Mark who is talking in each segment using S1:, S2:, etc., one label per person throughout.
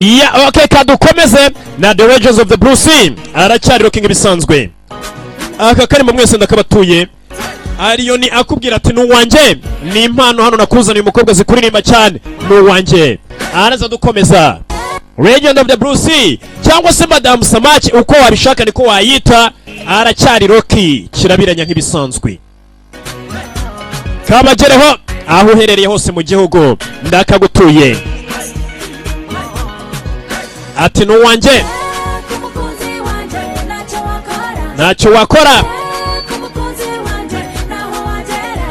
S1: Ya, okay, kadukomeze na The Legends of the Blue Sea. Aracyari rocking ibisanzwe. Aka karimo mwese ndakabatuye. Aliyoni akubwira ati: "Ni uwanjye, ni impano hano nakuzaniye, umukobwa zikuririmba cyane, ni uwanjye." Araza dukomeza Legend of the Blue Sea cyangwa se Madamu Samaki, uko wabishaka niko wayita. Aracyari Rocky kirabiranya nk'ibisanzwe. Kabagereho aho uherereye hose mu gihugu, ndakagutuye. Ati: "Ni uwanjye, ntacyo wakora."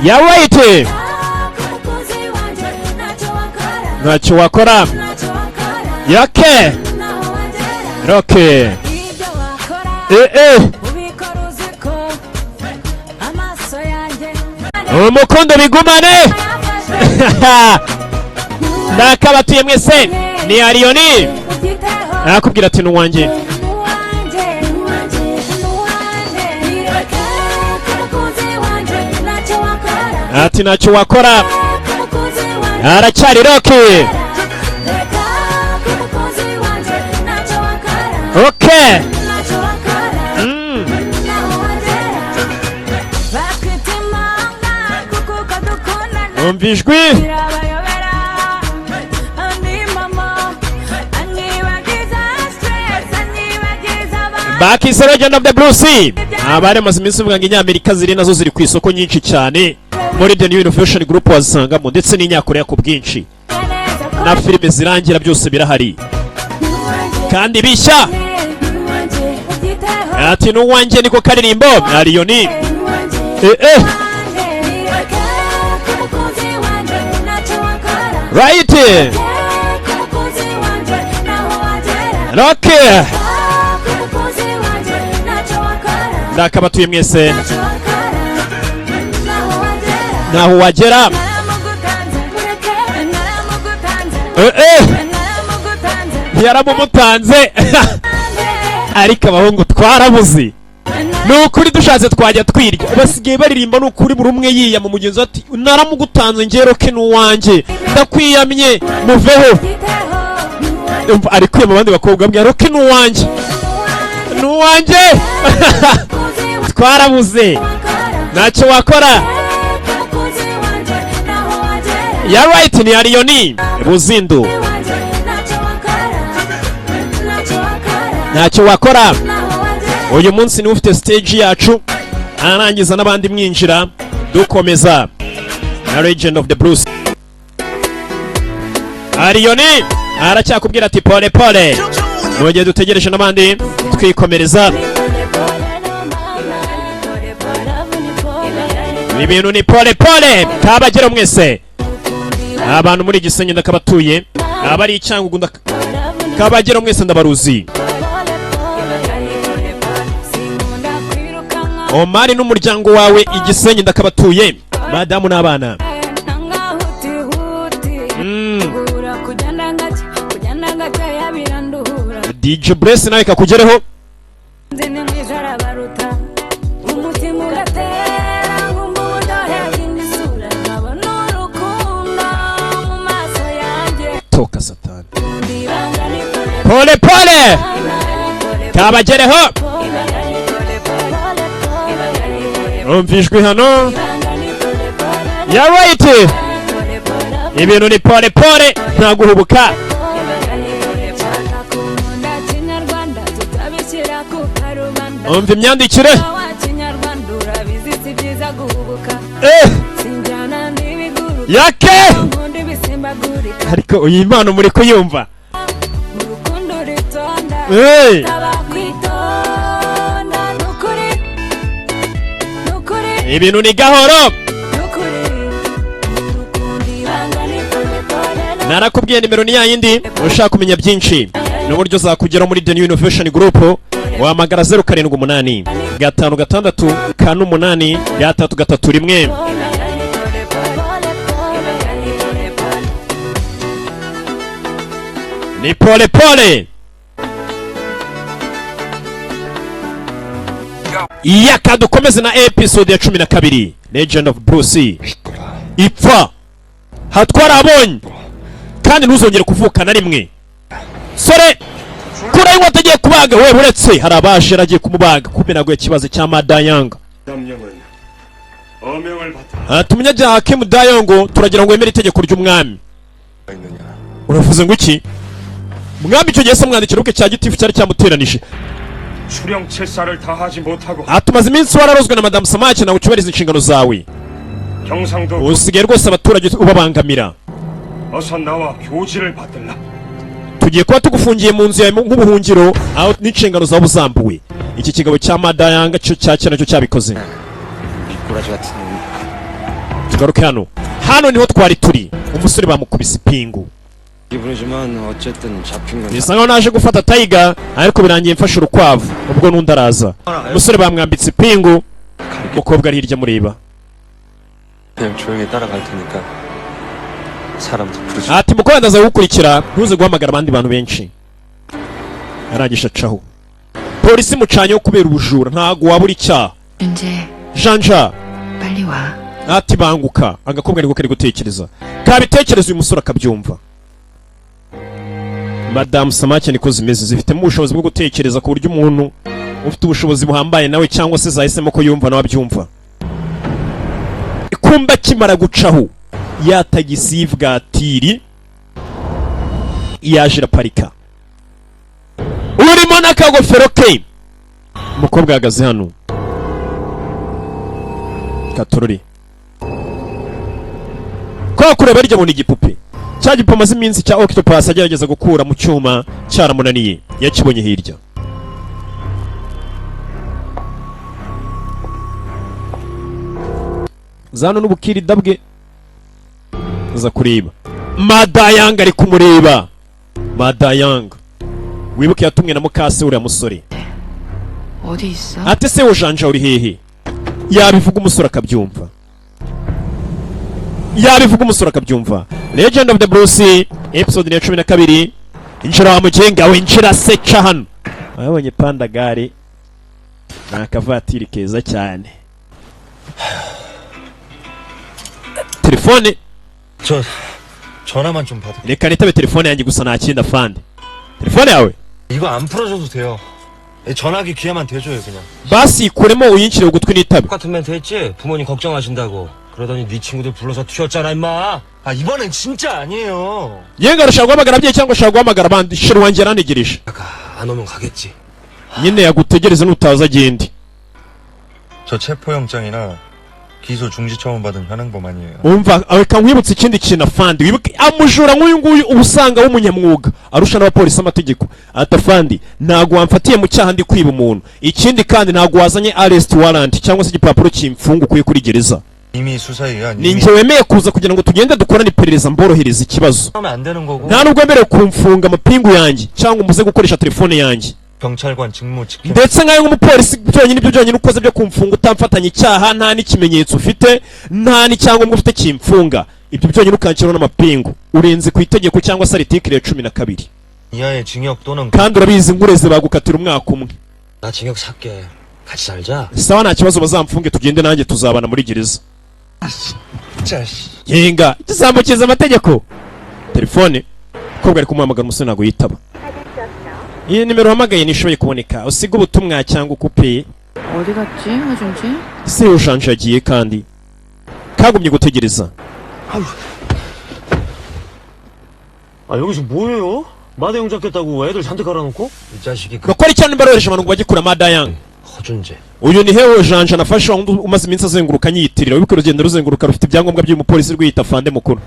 S1: Ya, right, ntacyo wakora yake Rocky eh eh.
S2: Ubikora uzi ko amaso yanjye
S1: Umukundo bigumane. Ndakabatuye mwese, ni Ariyoni.
S2: Ubyiteho.
S1: Arakubwira ati: "Ni uwanjye."
S2: Uwanjye, uwanjye, uwanjye, ireke ku mukunzi wanjye, ntacyo wakora.
S1: Ati: "Ntacyo wakora."
S2: Ku mukunzi wanjye.
S1: Aracyari Rocky.
S2: Reka ku mukunzi wanjye, ntacyo wakora. Ntacyo wakora. Naho wagera bakwita imanga kuko uko dukundana
S1: Umva ijwi.
S2: birabayobera. Andi mama anyibagiza stress, anyibagiza abantu.
S1: Bakise Legend of the Blue Sea. Abari amaze iminsi bavuga ngo inyamerika ziri nazo ziri ku isoko nyinshi cyane muri The New Innovation Group wazisangamo, ndetse n'inyakoreya ku bwinshi na filime zirangira, byose birahari kandi bishya. Ati: "N'uwanjye", niko karirimbo Ariyoni eh eh. Right, Rocky, ndakabatuye mwese, ntaho wagera eh eh. Yaramumutanze, ariko abahungu twarabuze, ni ukuri dushatse twajya twirya. Basigaye baririmba, ni ukuri, buri umwe yiyama mugenzi we ati: "Naramugutanze njye, Rocky ni uwanjye, ndakwiyamye, muveho." Umva, ari kwiyama abandi bakobwa, abwira: "Rocky ni uwanjye, ni uwanjye." Twarabuze, ntacyo wakora. Ya, right, ni Ariyoni Buzindu, ntacyo wakora. Uyu munsi niwe ufite stage yacu, arangiza n'abandi mwinjira, dukomeza na Legend of the Blues. Ariyoni aracyakubwira ati: "Pole pole", mu gihe dutegereje n'abandi twikomereza. Ibintu ni pole pole. Kabagero mwese, abantu muri Gisenyi ndakabatuye, abari i Cyangugu kabagero mwese, ndabaruzi. Omari n'umuryango wawe i Gisenyi ndakabatuye, madamu n'abana. DJ Bless nawe kakugereho.
S2: Umutima ugatera nkumva uburyohe bw'isura, nkabona urukundo mu maso yanjye.
S1: Toka satani.
S2: Ibanga ni
S1: pole pole, kabagereho. Umva ijwi hano ya, right, ibintu ni pole pole, nta guhubuka.
S2: Kinyarwanda tutabishyira ku karubanda.
S1: Umva imyandikire.
S2: Wa Kinyarwanda, urabizi si byiza guhubuka. Sinjyana n'ibiguruka.
S1: Yake.
S2: Nkunda ibisimbagurika.
S1: Ariko iyi mpano muri kuyumva?
S2: Mu rukundo ritonda.
S1: Hey!
S2: Saba kwitonda, nukuri, nukuri.
S1: Ibintu ni gahoro.
S2: Nukuri, urukundo ibanga ni pole pole.
S1: Narakubwiye, nimero ni yayindi. Ushaka kumenya byinshi n'uburyo zakugeraho muri The New Innovation Group, wahamagara 0785 648 331. Ni pole pole. Yaka dukomeze na episode ya 12, Legend of Bruce. Ipfa hatwarabonye kandi ntuzongere kuvuka na rimwe. Sore kuraho inkweto, agiye kubaga we. Uretse hari abaje, yaragiye kumubaga, kumbe ntabwo ikibazo cya Madayanga.
S3: 남령은 어명을 받들어
S1: Ati umunyabyaha Kim Dayongo, turagira ngo wemere itegeko ry'umwami.
S4: 있느냐?
S1: Uravuze ngo iki? Mwami icyo gihe se mwandikira ubwe cya gitifu cyari cyamuteranije.
S3: 수령 칠사를 다하지 못하고
S1: Atumaze iminsi wararozwe na Madamu Samake, nawe ucyubahiriza inshingano zawe.
S3: 경상도
S1: Usigaye rwose abaturage ubabangamira.
S3: 어서 나와 교지를 받들라.
S1: Tugiye kuba tugufungiye mu nzu yawe nk'ubuhungiro, aho n'inshingano zawe uzambuwe. Iki kigabo cya Madayanga cyo cya kera nacyo cyabikoze.
S5: 미꾸라지 같은
S1: Tugaruke hano, hano niho twari turi. Umusore bamukubise ipingu.
S5: 기분이지만 어쨌든 잡힌 건
S1: Bisa nkaho naje gufata tiger, ariko birangiye mfashe urukwavu. Ubwo n'undi araza, umusore bamwambitse ipingu, umukobwa ari hirya amureba.
S4: 그냥 조용히 따라갈 테니까 사람도 부르지.
S1: Ati mukobwa, ndaza kugukurikira, ntuze guhamagara abandi bantu benshi. Arangije acaho, polisi imucanyeho kubera ubujura, ntago wabura icyaha.
S6: 준재,
S1: Janja,
S6: 빨리 와.
S1: Ati banguka. Agakobwa niko kari gutekereza, kabitekereza uyu musore akabyumva. Madamu Samake niko zimeze, zifitemo ubushobozi bwo gutekereza ku buryo umuntu ufite ubushobozi buhambaye nawe cyangwa se zahisemo ko yumva nawe abyumva. Ikumba kimara gucaho, ya tagisi y'ivatiri yaje iraparika, urimo n'akagofero ke. Umukobwa ahagaze hano katorori kwa kureba hirya, abona igipupe, cya gipupe amaze iminsi cya octopus agerageza gukura mu cyuma cyaramunaniye. Yakibonye hirya. Zano n'ubukirida bwe aza kureba Madayanga, ari kumureba Madayanga. Wibuke yatumwe na mukase uriya musore.
S6: 어디 있어?
S1: Ati se ujanja uri hehe? Yabivuga umusore akabyumva, yabivuga umusore akabyumva. Legend of the Blue Sea episode ya 12. Injira wa mugenga we, injira se, ca hano. Wabonye panda gare ni akavatiri keza cyane. Telefone.
S4: 저 전화만 좀 받아.
S1: Reka nitabe telefone yanjye gusa, nta kindi afande. Telefone yawe?
S4: 이거 안 풀어줘도 돼요. 전화기 귀에만 대줘요 그냥.
S1: Basi ikuremo uyinshyire ugutwi nitabe.
S5: 똑같은 멘트 했지? 부모님 걱정하신다고 그러더니 네 친구들 불러서 튀었잖아 임마.
S4: 아, 이번엔 진짜 아니에요.
S1: Yenga arashaka guhamagara ababyeyi cyangwa ashaka guhamagara abandi? Shira wanjye yarantegereje.
S5: 아까 안 오면 가겠지.
S1: Nyine yagutegereze, nutaza agende.
S4: 저 체포영장이나 기소 중지 처분 받은 현행범 아니에요.
S1: Umva, reka nkwibutse ikindi kintu afandi. Wibuke amujura nk'uyu nguyu uba usanga w'umunyamwuga arusha n'abapolisi amategeko. Ati afandi, ntabwo wamfatiye mu cyaha ndi kwiba umuntu. Ikindi kandi ntabwo wazanye arrest warrant cyangwa se igipapuro kimfunga ukuye kuri gereza.
S4: 이미 수사에 의한
S1: Ni
S4: 이미
S1: njye wemeye kuza kugira ngo tugende dukorane iperereza, mborohereza ikibazo.
S4: 하면 안 되는 거고
S1: Nta nubwo wemerewe kumfunga amapingu yanjye cyangwa umuze gukoresha telefone yanjye.
S4: 경찰관 직무 집행
S1: Ndetse nkayo nk'umupolisi byonyine, ibyo byonyine ukoze byo kumfunga utamfatanya icyaha, nta n'ikimenyetso ufite, nta n'icyangombwa ufite kimfunga, ibyo byonyine ukanshyiraho n'amapingu, urenze ku itegeko cyangwa se article ya 12.
S4: 이하의 징역 또는
S1: Kandi urabizi, nkureze bagukatira umwaka umwe.
S5: 나 징역 살게. 같이 살자.
S1: Sawa, nta kibazo, bazamfunge tugende, nanjye tuzabana muri gereza.
S4: 진짜 씨.
S1: Yenga igisambo amategeko. Telefone, umukobwa ari kumuhamagara, umusore ntabwo yitaba. Iyi nimero uhamagaye ntishoboye kuboneka, usiga ubutumwa cyangwa ukupe.
S6: 어디 갔지, 하준지?
S1: Se ujanje yagiye kandi kagumye gutegereza.
S7: 아, 여기서 뭐해요? 마대형 잡겠다고 애들 잔뜩 깔아놓고?
S5: 이 자식이 그
S1: Bakora icyo nimba rohereje abantu ngo bajye kura Madayanga.
S5: 허준재.
S1: Uyu ni hewe janja nafashe wa wundi umaze iminsi azenguruka anyiyitirira. Wibuke urugendo ruzenguruka rufite ibyangombwa by'uyu mupolisi rwiyita fande mukuru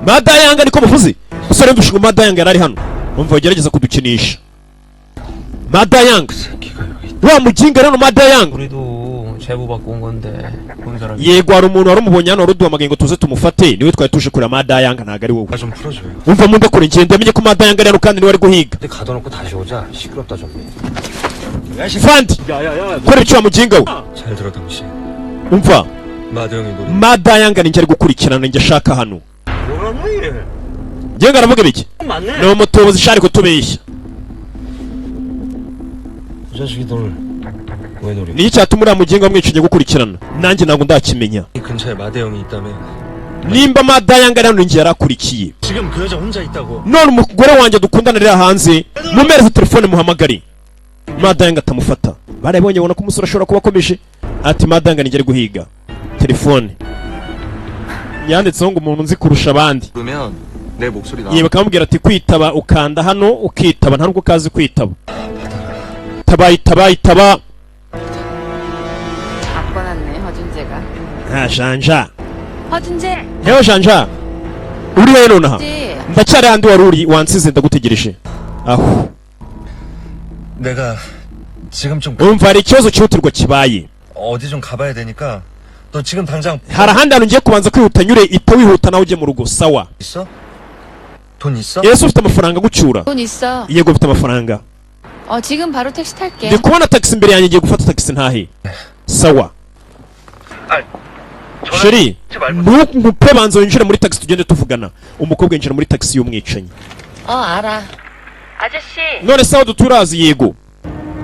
S1: Madayanga, niko muvuze. Umusore wumvishe ngo Madayanga yari ari hano. Umva, ugerageza kudukinisha Madayanga, wa muginga rero Madayanga.
S7: 우리도 제보 받고 온 건데 본 사람이
S1: Yego, hari umuntu wari umubonye hano wari uduhamagaye ngo tuze tumufate, niwe twari tuje kureba. Madayanga ntabwo ari wowe.
S4: 아, 좀 풀어줘요.
S1: Umva, mundekure ngende, amenye ko Madayanga ari hano kandi niwe ari guhiga.
S5: 근데 가둬놓고 다시 오자. 시끄럽다 좀.
S1: Fandi,
S7: 야야야.
S1: kora ibyo wa muginga we.
S4: 잘 들어 당신.
S1: Umva.
S4: 마대형이 노린
S1: Madayanga ninjye ari gukurikirana, njye ashaka hano.
S7: 뭐라는 거야?
S1: Ngenga aravuga ibiki?
S7: 맞네.
S1: Ni umutubuzi ishari kutubeshya.
S5: 이 자식이 널 왜 노려?
S1: Ni icyatuma uriya muginga wamwica ugiye gukurikirana, nanjye ntabwo ndakimenya.
S4: 이 근처에 마대형이 있다며.
S1: Nimba Madayanga ari hano, njye yarakurikiye.
S7: 지금 그 여자 혼자 있다고.
S1: None umugore wanjye dukundana rero hanze, mumereze telefone muhamagare Madayanga atamufata. Barabonye, babona ko umusore ashobora kuba akomeje. Ati Madayanga nigere guhiga telefone yanditseho ngo umuntu nzi kurusha abandi.
S4: 그러면 내 목소리 나.
S1: Ye, bakamubwira ati kwitaba ukanda hano ukitaba, nta nubwo kazi kwitaba. Taba, itaba, itaba.
S6: 바꿔놨네 허준재가.
S1: Nta janja.
S2: 허준재.
S1: Hewe janja, uri hehe nonaha?
S6: 지
S1: Ndacyari handi wari uri, wansize, ndagutegereje aho.
S4: 내가 지금 좀
S1: Umva, hari ikibazo cyihutirwa kibaye.
S4: 어디 좀 가봐야 되니까 너 지금 당장
S1: Hari ahandi hantu ngiye kubanza kwihuta nyure, ita wihuta nawe ujye mu rugo, sawa?
S4: 있어? 돈 있어?
S1: Ese ufite amafaranga agucyura?
S6: 돈 있어.
S1: Yego, mfite amafaranga.
S6: 어, 지금 바로 택시 탈게.
S1: Ndi kubona taxi imbere yanjye, ngiye gufata taxi ntahe, sawa chérie? Ntupe, banza winjire muri taxi tugende tuvugana. Umukobwa yinjira muri taxi y'umwicanyi.
S6: 어, 알아.
S2: 아저씨.
S1: None se aho duturazi? Yego.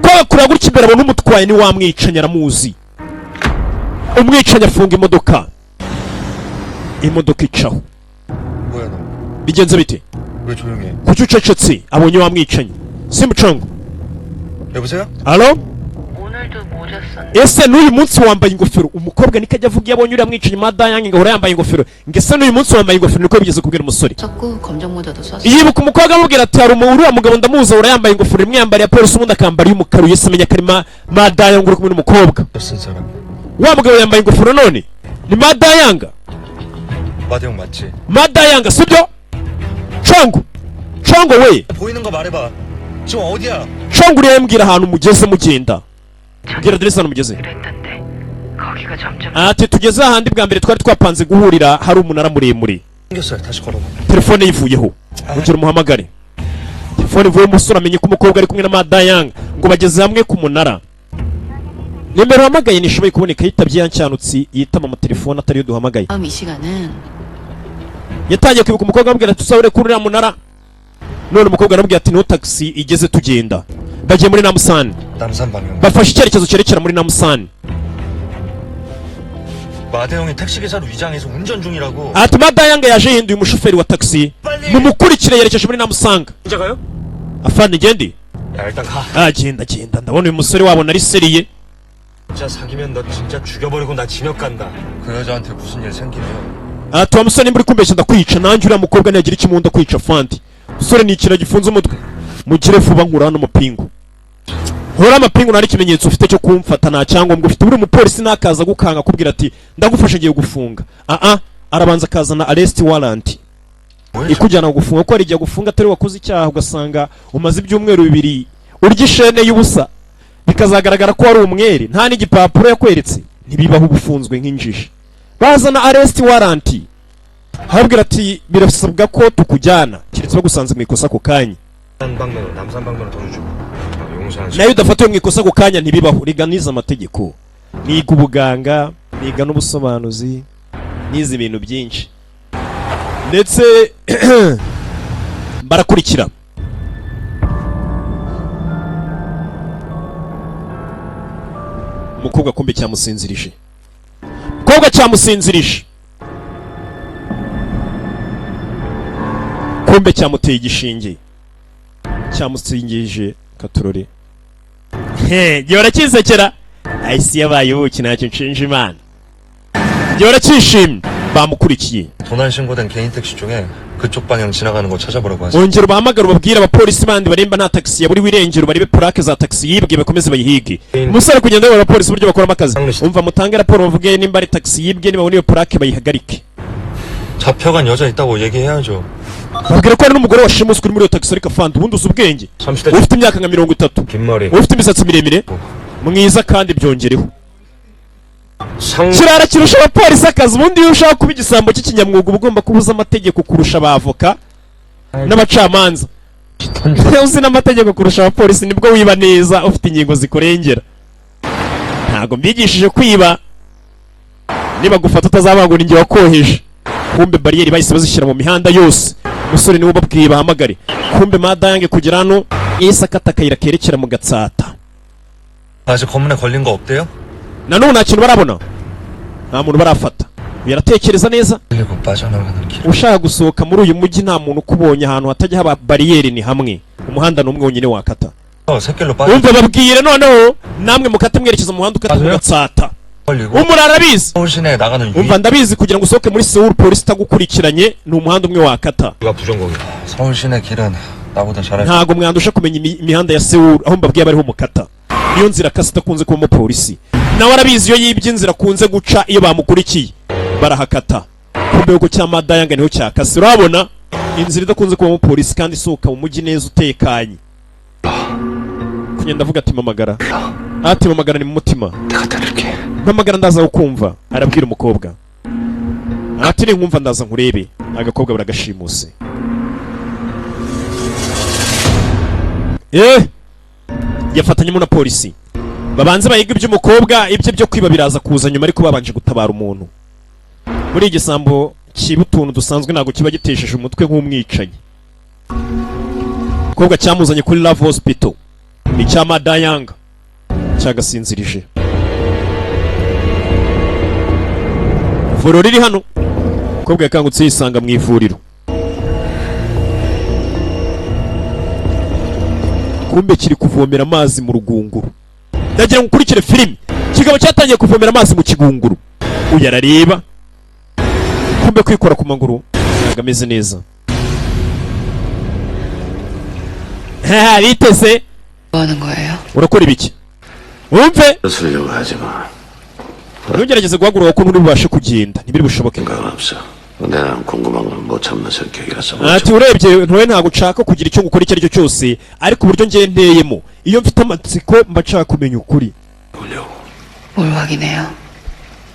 S1: Ko kureba gutya imbere abona umutwaye ni wa mwicanyi, aramuzi. Umwicanyi afunga imodoka, imodoka icaho.
S4: 뭐야 너?
S1: Bigenze bite?
S4: 왜 조용해?
S1: Kuki ucecetse? Abonye wa mwicanyi simucongo.
S4: 여보세요?
S1: Alo?
S6: 오늘도 모자 썼네.
S1: Ese n'uyu munsi wambaye ingofero? Umukobwa niko ajya avuga iyo abonye uriya mwicanyi Madayange ngo ahora yambaye ingofero, ngo ese n'uyu munsi wambaye ingofero? Niko bigeze kubwira umusore.
S6: 썼고 검정 모자도 썼어.
S1: Yibuka umukobwa amubwira ati hari uriya mugabo ndamuzi, ahora yambaye ingofero, imwe yambariye polisi, ubundi akambara iy'umukara. Yese amenya ko ari Madayanga uri kumwe n'umukobwa.
S4: 쓴 사람.
S1: Wa mugabo yambaye ingofero, none ni Madayanga.
S4: 마대형 맞지?
S1: Madayanga sibyo? Congo, Congo we.
S4: 보이는 거 말해봐. 지금 어디야?
S1: Congo uriya, mbwira ahantu mugeze mugenda, mbwira aderesi ahantu mugeze.
S6: 그랬던데. 거기가 점점
S1: Ati tugeze ahandi bwa mbere twari twapanze guhurira, hari umunara muremure.
S4: 생겼어요. 다시 걸어봐.
S1: Telefone yivuyeho, ongera umuhamagare. Telefone ivuyeho, umusore amenye ko umukobwa ari kumwe na Madayanga, ngo bageze hamwe ku munara. Nimero uhamagaye ntishoboye kuboneka, yitabye yancyanutsi yitaba amatelefone atariyo duhamagaye.
S6: 다음 이 시간은
S1: Yatangiye kwibuka umukobwa amubwira ati tuzahure kuri uriya munara. None umukobwa aramubwira ati niho taxi igeze, tugenda. Bagiye muri Namusani.
S4: 남산 방향.
S1: Bafashe icyerekezo cyerekera muri Namusani.
S4: 마대형이 택시기사로 위장해서 운전 중이라고.
S1: Ati Madayanga yaje yihinduye umushoferi wa taxi, mumukurikire, yerekeje muri Namusanga.
S7: 혼자 가요?
S1: Afande, ngende?
S5: 야, 일단 가.
S1: Ah, genda, genda, ndabona uyu musore wabona ari sérieux.
S5: 진짜 사귀면 너 진짜 죽여버리고 나 징역 간다.
S4: 그 여자한테 무슨 일 생기면
S1: Ati wa musore, nimba uri kumbeshya ndakwica nanjye, uriya mukobwa ntiyagira ikimunda kwica. Fandi musore ni ikintu gifunze umutwe, mugire vuba, nkura hano amapingu, nkura amapingu, nta n'ikimenyetso ufite cyo kumfata, nta cyangombwa ufite. Buri mupolisi nakaza gukanga akubwira ati ndagufashe ngiye gufunga, ah, arabanza akazana arrest warrant
S4: 뭐야?
S1: ikujyana gufunga, kuko hari igihe gufunga atari wakoze icyaha, ugasanga umaze ibyumweru 2 urya ishene y'ubusa, bikazagaragara ko wari umwere nta n'igipapuro yakweretse. Ntibibaho, uba ufunzwe nk'injiji. Bazana arrest warrant, arabwira ati birasabwa ko tukujyana, keretse bagusanze mu ikosa ako kanya.
S5: 남산 방면으로 남산 방면으로 더 주고. 어, 용산.
S1: Nayo udafatiwe mu ikosa ako kanya ntibibaho. Riga nize amategeko, niga ubuganga, niga n'ubusobanuzi, nize ibintu byinshi. Ndetse barakurikira umukobwa, kumbe cyamusinzirije, umukobwa cyamusinzirije, kumbe cyamuteye igishinge, cyamusingije katurore. He, gihora kisekera ayisi yabaye ubuki, ntacyo nshinja Imana, gihora cyishimye. Bamukurikiye.
S4: 도난 신고된 개인 택시 중에 그쪽 방향 지나가는 거 찾아보라고 하세요.
S1: Ongera ubahamagare, ubabwire abapolisi bandi baremba nta taxi yaburiwe irengero, barebe plaque za taxi yibwe, bakomeze bayihige. Umusore kugenda ayobora abapolisi uburyo bakoramo akazi. Umva, mutange raporo, bavuge nimba ari taxi yibwe, nibabona iyo plaque bayihagarike.
S4: 잡혀간 여자 있다고 얘기해야죠.
S1: Babwira ko hari n'umugore washimuswe uri muri iyo taxi. Ariko afande, ubundi uzi ubwenge?
S5: 30대
S1: Ufite imyaka nka 30,
S5: 긴 머리.
S1: ufite imisatsi miremire, mwiza, kandi byongereho
S5: 상
S1: kirara kirusha abapolisi akazi. Ubundi iyo ushaka kuba igisambo cy'ikinyamwuga, uba ugomba kubuza amategeko kurusha abavoka n'abacamanza. Iyo uzi n'amategeko kurusha abapolisi, nibwo wiba neza, ufite ingingo zikurengera. Ntabwo mbigishije kwiba, niba gufata utazabangura ingihe wakoheje. Kumbe bariyeri bahise bazishyira mu mihanda yose. Umusore niwe ubabwiye bahamagare. Kumbe Madayange kugera hano yahise akata akayira kerekera mu Gatsata.
S4: 아직 검문에 걸린 거 없대요?
S1: Na n'ubu nta kintu barabona, nta muntu barafata. Biratekereza neza.
S4: 흘리고 빠져나가는 길.
S1: Ushaka gusohoka muri uyu mujyi nta muntu ukubonye, ahantu hatajya haba bariyeri ni hamwe, umuhanda ni umwe wonyine wakata.
S4: 어, 새길로 빠져
S1: Umva, babwire noneho namwe mukate mwerekeza mu muhanda ukata mu Gatsata.
S4: 걸리고
S1: Umurara arabizi.
S4: 서울 시내 나가는 위
S1: Umva, ndabizi, kugira ngo usohoke muri Seoul polisi itagukurikiranye ni umuhanda umwe wakata.
S5: 누가 부전공이야.
S4: 서울 시내 길은 나보다 잘 알.
S1: Ntago mwandusha kumenya imihanda ya Seoul. Aho mbabwiye bariho mukata, niyo nzira kasi idakunze kubamo polisi. Nawe arabizi, iyo yibye inzira akunze guca iyo bamukurikiye barahakata. Kumbe yuko cya Madayanga niho cyakase. Urabona inzira idakunze kubamo polisi kandi isohoka mu mujyi neza utekanye. Kugenda avuga ati mamagara, ati mamagara ni mu mutima.
S4: 내가 따를게.
S1: Mpamagara ndaza kukumva, arabwira umukobwa ati ninkumva ndaza nkurebe. Agakobwa baragashimuse. Yafatanyemo na polisi, babanze bahiga iby'umukobwa, ibye byo kwiba biraza kuza nyuma, ariko babanje gutabara umuntu. Muri igisambo kiba utuntu dusanzwe ntabwo kiba gitesheje umutwe nk'umwicanyi. Umukobwa cyamuzanye kuri Love Hospital ni icya Madayanga cyagasinzirije. Ivuriro riri hano. Umukobwa yakangutse yisanga mu ivuriro. Kumbe kiri kuvomera amazi mu rugunguru. Ndagira ngo ukurikire filime. Kigabo cyatangiye kuvomera amazi mu kigunguru. Uyu arareba, kumbe kwikora ku maguru ntabwo ameze neza. Biteze.
S6: 뭐 하는 거예요?
S1: Urakora ibiki? Wumve.
S8: 쓰려고 하지 마.
S1: Ntugerageze guhaguruka kuko nturi bubashe kugenda, ntibiri bushoboke.
S8: 생각은 없어. 근데 난 궁금한 건 못 참는 성격이라서 못
S1: Ati urebye ntuwe, ntabwo nshaka kugira icyo ngukora icyo ari cyo cyose, ariko uburyo ngiye nteyemo, iyo mfite amatsiko mba nshaka kumenya ukuri.
S8: 참으려고.
S6: 뭘 확인해요?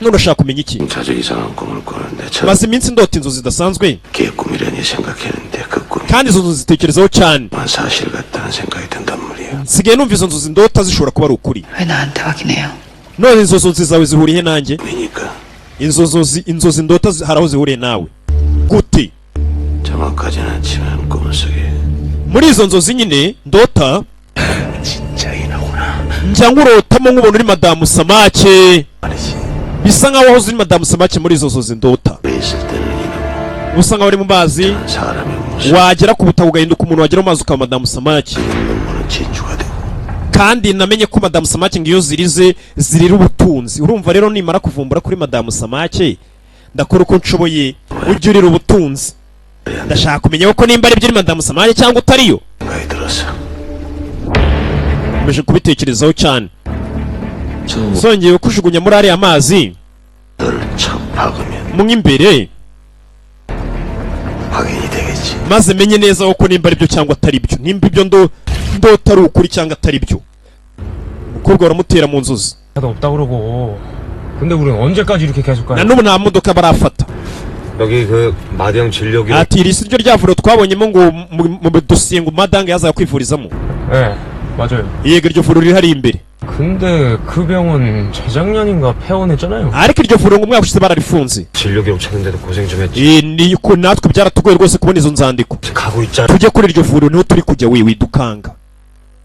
S1: None urashaka kumenya iki?
S8: 자주 이상한 꿈을 꾸는데 저
S1: Maze iminsi ndota inzozi zidasanzwe.
S8: 그게 꿈이라니 생각했는데 그 꿈이
S1: Kandi izo nzozi zitekerezaho cyane.
S8: 사실 같다는 생각이 든단 말이야.
S1: Nsigaye numva izo nzozi ndota zishobora kuba ari ukuri.
S6: 왜 나한테 확인해요?
S1: None izo nzozi zawe zihuriye nanjye?
S8: 꿈이니까
S1: Inzozi ndota hari aho zihuriye nawe gute?
S8: 정확하지는 않지만 꿈속에
S1: Muri izo nzozi nyine ndota,
S8: 진짜 인하구나.
S1: njya nkurotamo nkubona uri madamu Samake.
S8: 말이지.
S1: Bisa nkaho wahoze uri madamu Samake muri izo nzozi ndota.
S8: 왜 있을 때는 인하고
S1: Usa nkaho uri mu mazi,
S8: 사람의 모습
S1: wagera ku butaka ugahinduka umuntu, wagera mu mazi ukaba madamu Samake.
S8: 눈물은 진주가 되고
S1: Kandi namenye ko madamu Samake ngo iyo zirize zirira ubutunzi. Urumva rero, nimara kuvumbura kuri madamu Samake ndakora uko nshoboye ujye urira ubutunzi. Ndashaka kumenya ko nimba ari byo uri madamu Samake cyangwa utariyo.
S8: 생각이 들었어.
S1: Nkomeje kubitekerezaho cyane.
S8: 저
S1: Songeye kujugunya muri ariya mazi
S8: 너를 척 박으면
S1: mo imbere,
S8: 확인이 되겠지.
S1: maze menye neza ko nimba ari byo cyangwa atari byo, nimba ibyo ndota ari ukuri cyangwa atari byo. Umukobwa baramutera mu nzozi.
S5: 차도 없다 그러고. 근데 우린 언제까지 이렇게 계속
S1: Na
S5: 가요?
S1: n'ubu nta modoka barafata.
S5: 여기 그 마대형 진료기.
S1: Ati iri si ryo rya vuriro twabonyemo ngo mu dosiye ngo Madanga yazaga kwivurizamo?
S5: 네, 맞아요.
S1: Yego, iryo vuriro riri hariya imbere.
S5: 근데 그 병원 재작년인가 폐원했잖아요.
S1: Ariko iryo vuriro ngo umwaka ushize bararifunze.
S5: 진료 기록 찾는데도 고생 좀 했지.
S1: Ni ko natwe byaratugoye rwose kubona izo nzandiko.
S5: 가고 있잖아.
S1: Tujye kuri iryo vuriro, niho turi kujya. We widukanga.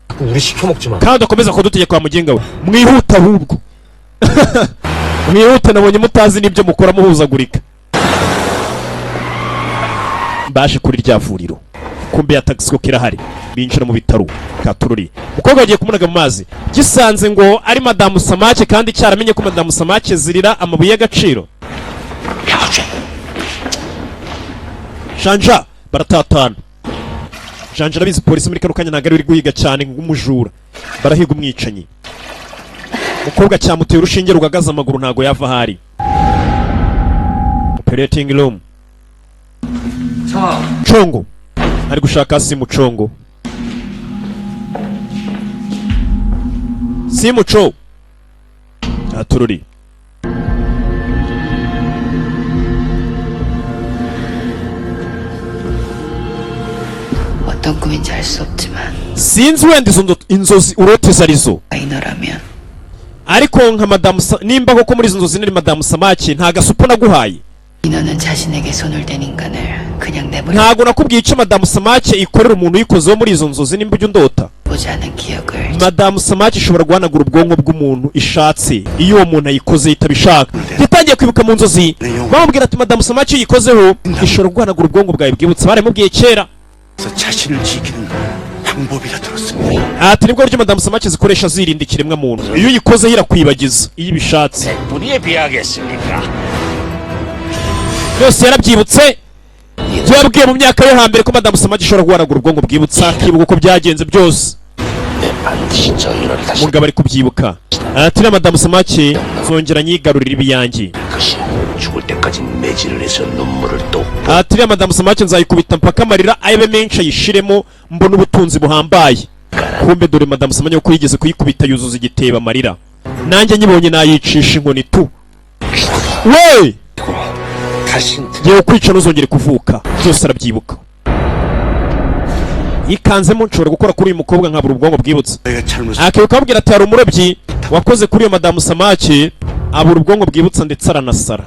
S5: 자꾸 우리 시켜 먹지 마.
S1: Kandi udakomeza kudutegeka wa mugenga we. Mwihute ahubwo, mwihute, nabonye mutazi n'ibyo mukora muhuzagurika. Baje kuri rya vuriro, kumbe ya tagisi ko kirahari. Binjira mu bitaro katururi. Umukobwa bagiye kumunaga mu mazi, gisanze ngo ari madamu Samake, kandi cyaramenye ko madamu Samake zirira amabuye y'agaciro. Janja baratatana. Janja arabizi, polisi muri kano kanya ntabwo ari iri guhiga cyane nk'umujura, barahiga umwicanyi. Umukobwa cyamuteye urushinge rugagaza amaguru, ntabwo yava ahari. Operating room. Congo ari gushaka simu. Congo, simuco atururi.
S6: 어떤 꿈인지 알 수 없지만
S1: Sinzi wenda izo inzozi urota izo arizo,
S6: 인어라면
S1: ariko nka madamu nimba koko muri izo nzozi nari madamu Samake, nta gasupo naguhaye.
S6: 인어는 자신에게 손을 댄 인간을 그냥 내버려
S1: Ntago nakubwiye icyo madamu Samake ikorera umuntu uyikozeho muri izo nzozi nimba ujya undota.
S6: 떠오르고자 하는 기억을
S1: Madamu Samaki ishobora guhanagura ubwonko bw'umuntu ishatse, iyo uwo muntu ayikoze itabishaka. Yatangiye kwibuka mu nzozi, bamubwira ati Madamu Samaki iyo uyikozeho ishobora guhanagura ubwonko bwawe bwibutse. Baramubwiye kera.
S8: 자신을 지키는 방법이라 들었습니다.
S1: Ati nibwo buryo Madamu Samaki zikoresha zirinda ikiremwa muntu, iyo uyikozeho irakwibagiza iyo ibishatse.
S8: 뿌리에 비하겠습니까?
S1: Byose yarabyibutse, byabwiye mu myaka yo hambere ko Madamu Samaki ishobora guhanagura ubwonko bwibutsa, akibuka uko byagenze byose.
S8: 내 반드시 정인을 다시
S1: Umugabo ari kubyibuka, ati na Madamu Samaki zongera nyigarurira ibiyange.
S8: 것이 죽을 때까지 매질을 해서 눈물을 또
S1: Ati iriya Madamu Samaki nzayikubita mpaka amarira abe menshi ayishiremo, mbone ubutunzi buhambaye. Kumbe dore Madamu Samaki uko yigeze kuyikubita yuzuza igitebo amarira, nanjye nyibonye nayicisha inkoni tu we.
S8: 다신
S1: Ngiye kukwica ntuzongere kuvuka. Byose arabyibuka, yikanzemo nshobora gukora kuri uyu mukobwa nkabura ubwonko bwibutse.
S8: 내가 잘못
S1: Akibuka ababwira ati hari umurobyi wakoze kuri iyo Madamu Samaki abura ubwonko bwibutsa ndetse aranasara.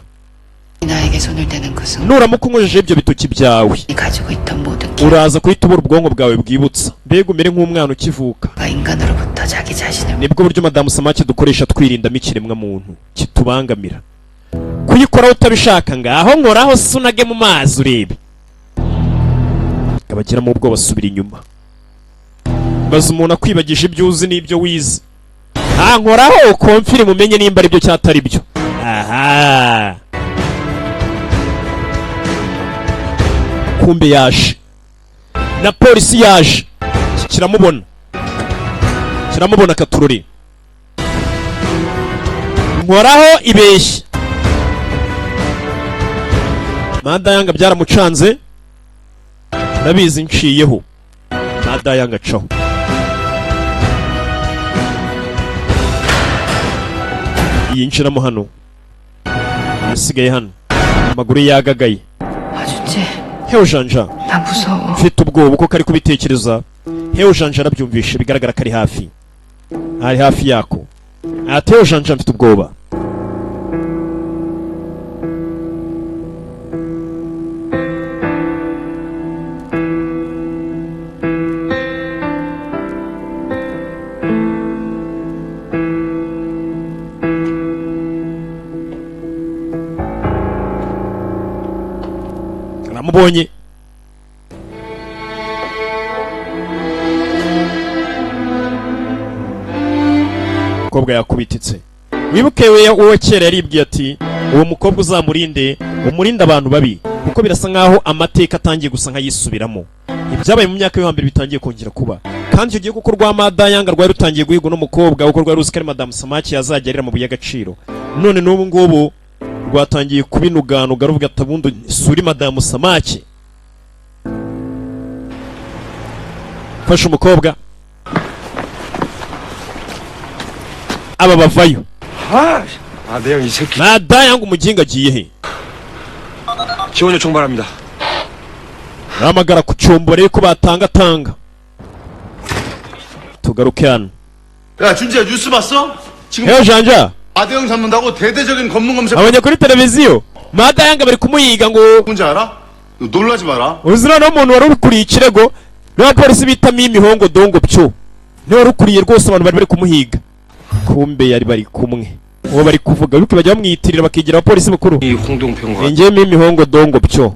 S6: 나에게 손을 대는 그 순간
S1: Nuramuka unkojeje ibyo bitoki byawe,
S6: 가지고 있던 모든
S1: uraza guhita ubura ubwonko bwawe bwibutsa, mbega umere nk'umwana ukivuka.
S6: 기억과 인간으로부터 자기 자신을
S1: Nibwo buryo Madamu Samaki dukoresha twirindamo ikiremwa muntu kitubangamira. Kuyikoraho utabishaka, ngaho nkoraho se unage mu mazi urebe. Abagiramo ubwoba basubira inyuma. Baza umuntu akwibagije ibyo uzi n'ibyo wize. Ah, nkoraho confirm umenye nimba aribyo cyangwa atari byo. Aha, kumbe yaje na polisi yaje, kiramubona, kiramubona katururi. Nkoraho ibeshya mada yanga byaramucanze, ndabizi nciyeho mada yanga acaho. Yinjiramo hano, yasigaye hano amaguru ye yagagaye.
S6: 아준지
S1: Hewe Janja,
S6: 나 무서워.
S1: mfite ubwoba uko kari kubitekereza. Hewe Janja arabyumvishe, bigaragara ko ari hafi, ari hafi yako. Ati hewe Janja, mfite ubwoba. Aramubonye. Umukobwa yakubititse. Wibuke we uwo kera yaribwiye ati uwo mukobwa uzamurinde, umurinde abantu babi, kuko birasa nkaho amateka atangiye gusa nk'ayisubiramo, ibyabaye mu myaka yo hambere bitangiye kongera kuba. Kandi icyo gihe kuko rwa Madayanga rwari rutangiye guhigwa n'umukobwa, kuko rwari ruzi ko ari Madamu Samaki yazajya arira amabuye y'agaciro. None n'ubu ngubu rwatangiye kubinuganuga, ruvuga ati ubundi suri Madamu Samaki fasha umukobwa. Aba bavayo.
S3: 아, 매형 이 새끼.
S1: Madayanga umuginga agiye he?
S3: 지원 요청 바랍니다.
S1: Ramagara ku cyombo rero ko batangatanga. Tugaruke hano.
S9: 야 준지야, 뉴스 봤어? 지금
S1: Heyo Janja,
S9: 마대형 잡는다고 대대적인 검문 검색
S1: abonye kuri televiziyo Madayanga bari kumuyiga ngo
S9: 뭔지 알아? 너 놀라지 마라.
S1: Uzi noneho umuntu wari ubikuriye ikirego n'abapolisi bita Mimi Hongo Dongo Pyo, niwe wari ukuriye rwose abantu bari bari kumuhiga. Kumbe yari bari kumwe uwo bari kuvuga, bityo bajya bamwiyitirira bakigira abapolisi bakuru.
S5: 이 홍동평과
S1: Ninjye Mimi Hongo Dongo Pyo.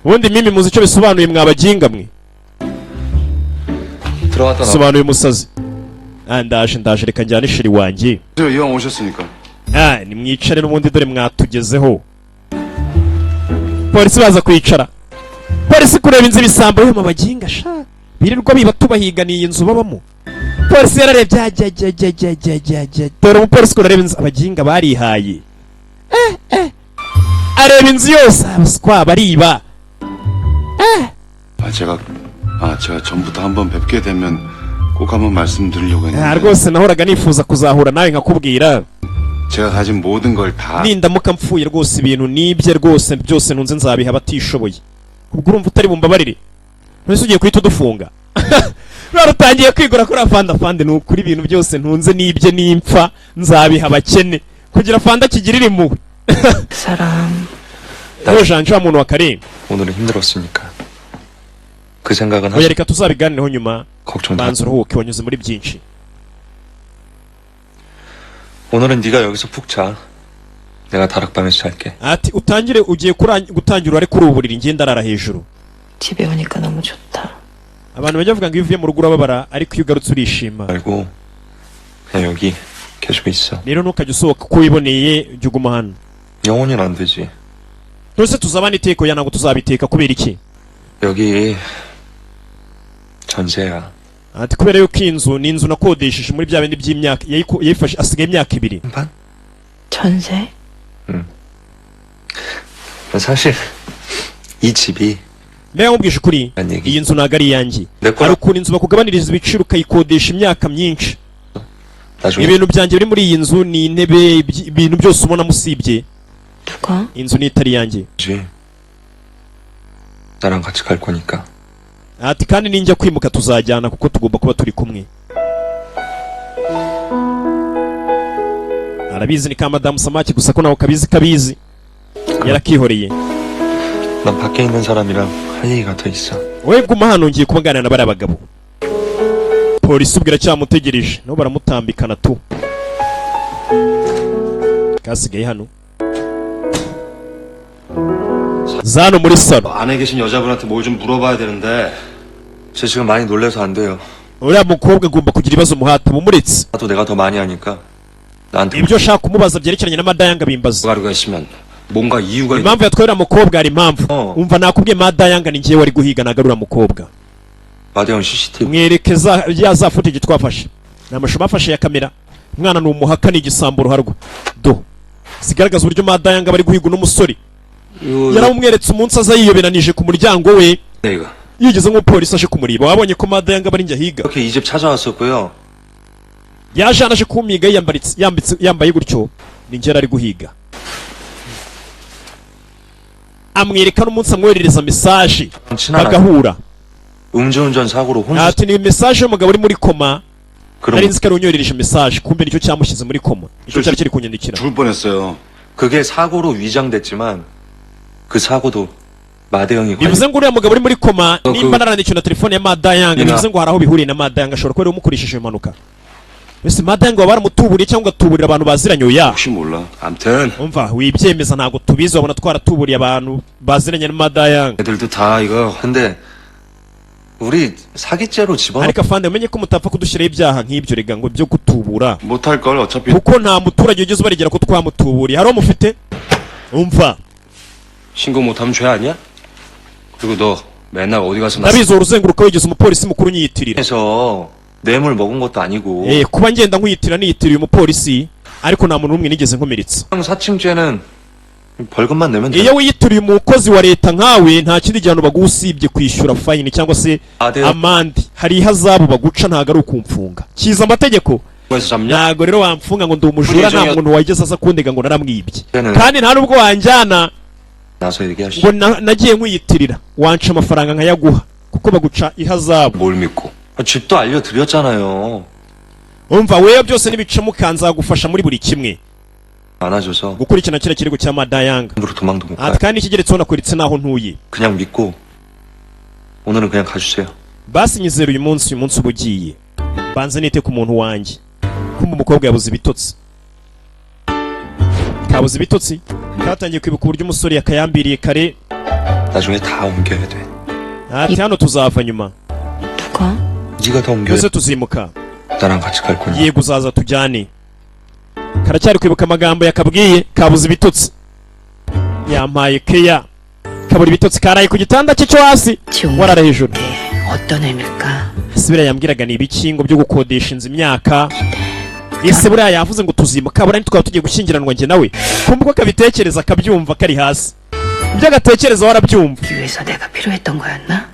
S1: Ubundi Mimi muzi icyo bisobanuye mwabaginga mwe?
S4: 들어갔다 나.
S1: Bisobanuye umusazi. Ah, ndaje ndaje, reka njyane chérie wanjye.
S9: 이왕 오셨으니까.
S1: Ah, nimwicare n'ubundi dore mwatugezeho. Polisi baza kwicara, polisi kureba inzu ibisambo yo baginga sha birirwa biba tubahiganiye iyi nzu babamo. Polisi yararebye ajya ajya ajya ajya ajya ajya ajya, dore umupolisi kureba inzu abaginga barihaye. Eh eh, areba inzu yose, abaswa bariba.
S9: 아 제가 아 제가 전부터 한번 뵙게 되면 꼭 한번 말씀드리려고
S1: Ah,
S9: 했는데
S1: rwose nahoraga nifuza kuzahura nawe nkakubwira.
S9: 제가 가진 모든 걸 다
S1: Nindamuka mpfuye rwose, ibintu nibye rwose byose ntunze nzabiha abatishoboye. Ubwo urumva utari bumbabarire? Mbese ugiye guhita udufunga? Rero utangiye kwigura kuri afande. Afande, ni ukuri ibintu byose ntunze nibye nimpfa nzabiha abakene kugira afande akigirire impuhwe.
S6: 그 사람
S1: Rero Janja, wa muntu wa karenga.
S4: 오늘은 힘들었으니까. 그 생각은
S1: Oya,
S4: 하지
S1: reka tuzabiganireho nyuma.
S4: 걱정 다.
S1: Banza uruhuke, wanyuze muri byinshi.
S4: 오늘은 네가 여기서 푹 자. 내가 다락방에서 잘게.
S1: Ati utangire, ugiye gutangira urare kuri ubu buriri, ngenda ndarara hejuru.
S6: 집에 오니까 너무 좋다.
S1: Abantu bajya bavuga ngo iyo uvuye mu rugo urababara, ariko iyo ugarutse urishima.
S4: 말고 그냥 여기 계속 있어.
S1: Rero ntukajya usohoka uko wiboneye, jya uguma hano.
S4: 영원히는 안 되지.
S1: Ntuse tuzabana iteka? Oya, ntabwo tuzabiteka. Kubera iki?
S4: 여기 전세야.
S1: Ati kubera yuko iyi nzu ni inzu nakodesheje muri bya bindi by'imyaka yayifashe asigaye imyaka 2.
S4: 반?
S6: 전세?
S4: 사실 이 집이
S1: Mbega nkubwije ukuri,
S4: 안 얘기.
S1: iyi nzu ntabwo ari iyanjye.
S4: 내
S1: Hari
S4: 거야.
S1: ukuntu inzu bakugabaniriza ibiciro ukayikodesha imyaka myinshi.
S4: 나중에
S1: Ibintu byanjye biri muri iyi nzu ni intebe, ibintu byose ubona musibye
S6: 누가?
S1: inzu ni itari iyanjye.
S4: 지 나랑 같이 갈 거니까.
S1: Ati kandi ninjya kwimuka tuzajyana, kuko tugomba kuba turi kumwe. Arabizi ni ka madamu Samaki gusa ko nawe kabizi, kabizi yarakihoreye.
S4: 난 밖에 있는 사람이랑 할 얘기가 더 있어.
S1: Wowe guma hano, ngiye kuba nganira na bariya bagabo. Polisi ubwo iracyamutegereje, nabo baramutambikana tu. Kasigaye hano zano muri salo.
S5: 안에 계신 여자분한테 뭘 좀 물어봐야 되는데
S4: 쟤 지금 많이 놀래서 안 돼요.
S1: Uriya mukobwa agomba kugira ibibazo muhata mumuretse.
S4: 나도 내가 더 많이 하니까 나한테
S1: Ibyo ashaka kumubaza byerekeranye n'amadayanga bimbaza.
S5: 가루가 있으면 뭔가 이유가 있...
S1: Impamvu yatwaye uriya mukobwa, hari impamvu.
S4: Oh.
S1: Umva, nakubwiye, madayanga ni njyewe wari guhiga, ntabwo ari uriya mukobwa.
S4: 마대형 CCTV
S1: Mwereke za ya za footage twafashe, ni amashusho bafashe ya kamera. Umwana ni umuhaka, ni igisambo ruharwa do zigaragaza uburyo madayanga bari guhiga uno musore.
S5: 이거
S1: Yaramumweretse umunsi aza yiyoberanije ku muryango we,
S5: 네, 이거
S1: yigeze nk'umupolisi aje kumureba. Wabonye ko madayanga bari njye ahiga.
S4: 이렇게 이 집 찾아왔었고요.
S1: Yaje hano aje kumiga yiyambaritse, yambitse, yambaye gutyo, ni njye yari ari guhiga. Amwereka n'umunsi amwoherereza message
S4: 친한
S1: bagahura.
S4: 음주운전 사고로 혼수
S1: Ati ni message y'umugabo uri muri koma.
S4: 그런
S1: Nari nzi ko ari unyoherereje message, kumbe nicyo cyamushyize muri koma, nicyo cyari kiri kunyandikira.
S9: 죽을 뻔했어요.
S4: 그게 사고로 위장됐지만 그 사고도 마대형이 관련
S1: Bivuze ngo uriya mugabo uri muri koma,
S5: Oh,
S1: nimba narandikiwe na telefone ya Madayanga,
S4: Nina.
S1: bivuze ngo hari aho bihuriye na Madayanga, ashobora kuba ariwe umukoresheje iyo mpanuka. Ese Madayanga waba waramutuburiye cyangwa ugatuburira abantu baziranye? Oya.
S9: 혹시 몰라.
S5: 암튼
S1: Umva, wibyemeza, ntabwo tubizi, wabona twaratuburiye abantu baziranye na Madayanga.
S5: 애들도 다 이거
S4: 근데 우리 사기죄로 집어넣
S1: Ariko afande, umenye ko mutapfa kudushyiraho ibyaha nk'ibyo rega, ngo byo gutubura,
S9: 못할 걸 어차피
S1: kuko nta muturage wigeze ubaregera ko twamutuburiye. Hari uwo mufite? Umva,
S5: 신고 못하면 죄 아니야? 그리고 너 맨날 어디 가서 나
S1: ndabizi uhora uzenguruka wigeze umupolisi mukuru unyiyitirira.
S4: 해서 뇌물 먹은 것도 아니고
S1: Eh, kuba ngenda nkwiyitira, niyitiriye umupolisi, ariko nta muntu n'umwe nigeze nkomeretsa.
S4: 사칭죄는 벌금만 내면 돼.
S1: Iyo wiyitiriye umukozi wa leta nkawe, nta kindi gihano baguha usibye kwishyura fine cyangwa se
S4: 마대형
S1: amande. Hari ihazabu baguca, ntabwo ari ukumfunga kiza amategeko.
S5: 에서 잡냐?
S1: Ntabwo rero wamfunga ngo ndi umujura, nta muntu wageze aza kundega ngo naramwibye,
S4: 는
S1: kandi nta nubwo wanjyana
S4: 나서 얘기하시죠.
S1: ngo nagiye nkwiyitirira. Wanca amafaranga nkayaguha, kuko baguca ihazabu.
S5: 뭘 믿고?
S4: 아, 집도 알려드렸잖아요.
S1: Umva wewe, byose nibicamuka nzagufasha muri buri kimwe,
S4: 안아줘서
S1: gukurikirana kiriya kirego cya Madayanga.
S4: 함부로 도망도 못
S1: Ati
S4: 가요.
S1: kandi ikigeretseho nakweretse n'aho ntuye.
S4: 그냥 믿고 오늘은 그냥 가주세요.
S1: Basi nyizera uyu munsi, uyu munsi uba ugiye, banze nite ku muntu wanjye. Kumva umukobwa yabuze ibitotsi, kabuze ibitotsi, katangiye kwibuka uburyo umusore yakayambiriye kare.
S4: 나중에 다 옮겨야 돼.
S1: Ati hano tuzava nyuma.
S6: 누가?
S4: 네가 다 옮겨야
S1: Byose tuzimuka.
S4: 나랑 같이 갈 거냐?
S1: Yego, uzaza tujyane. Karacyari kwibuka amagambo yakabwiye, kabuze ibitotsi. Yampaye keya, kabura ibitotsi, karaye ku gitanda cye cyo hasi,
S6: 지옥
S1: warara hejuru.
S6: 어떤 의미일까?
S1: Ese buriya yambwiraga ni ibiki ngo byo gukodesha inzu imyaka? Ese buriya yavuze ngo tuzimuka, buriya ntitwaba tugiye gushyingiranwa njye nawe? Kumva uko akabitekereza, akabyumva kari hasi, ibyo agatekereza warabyumva.
S6: 기 위해서 내가 필요했던 거였나?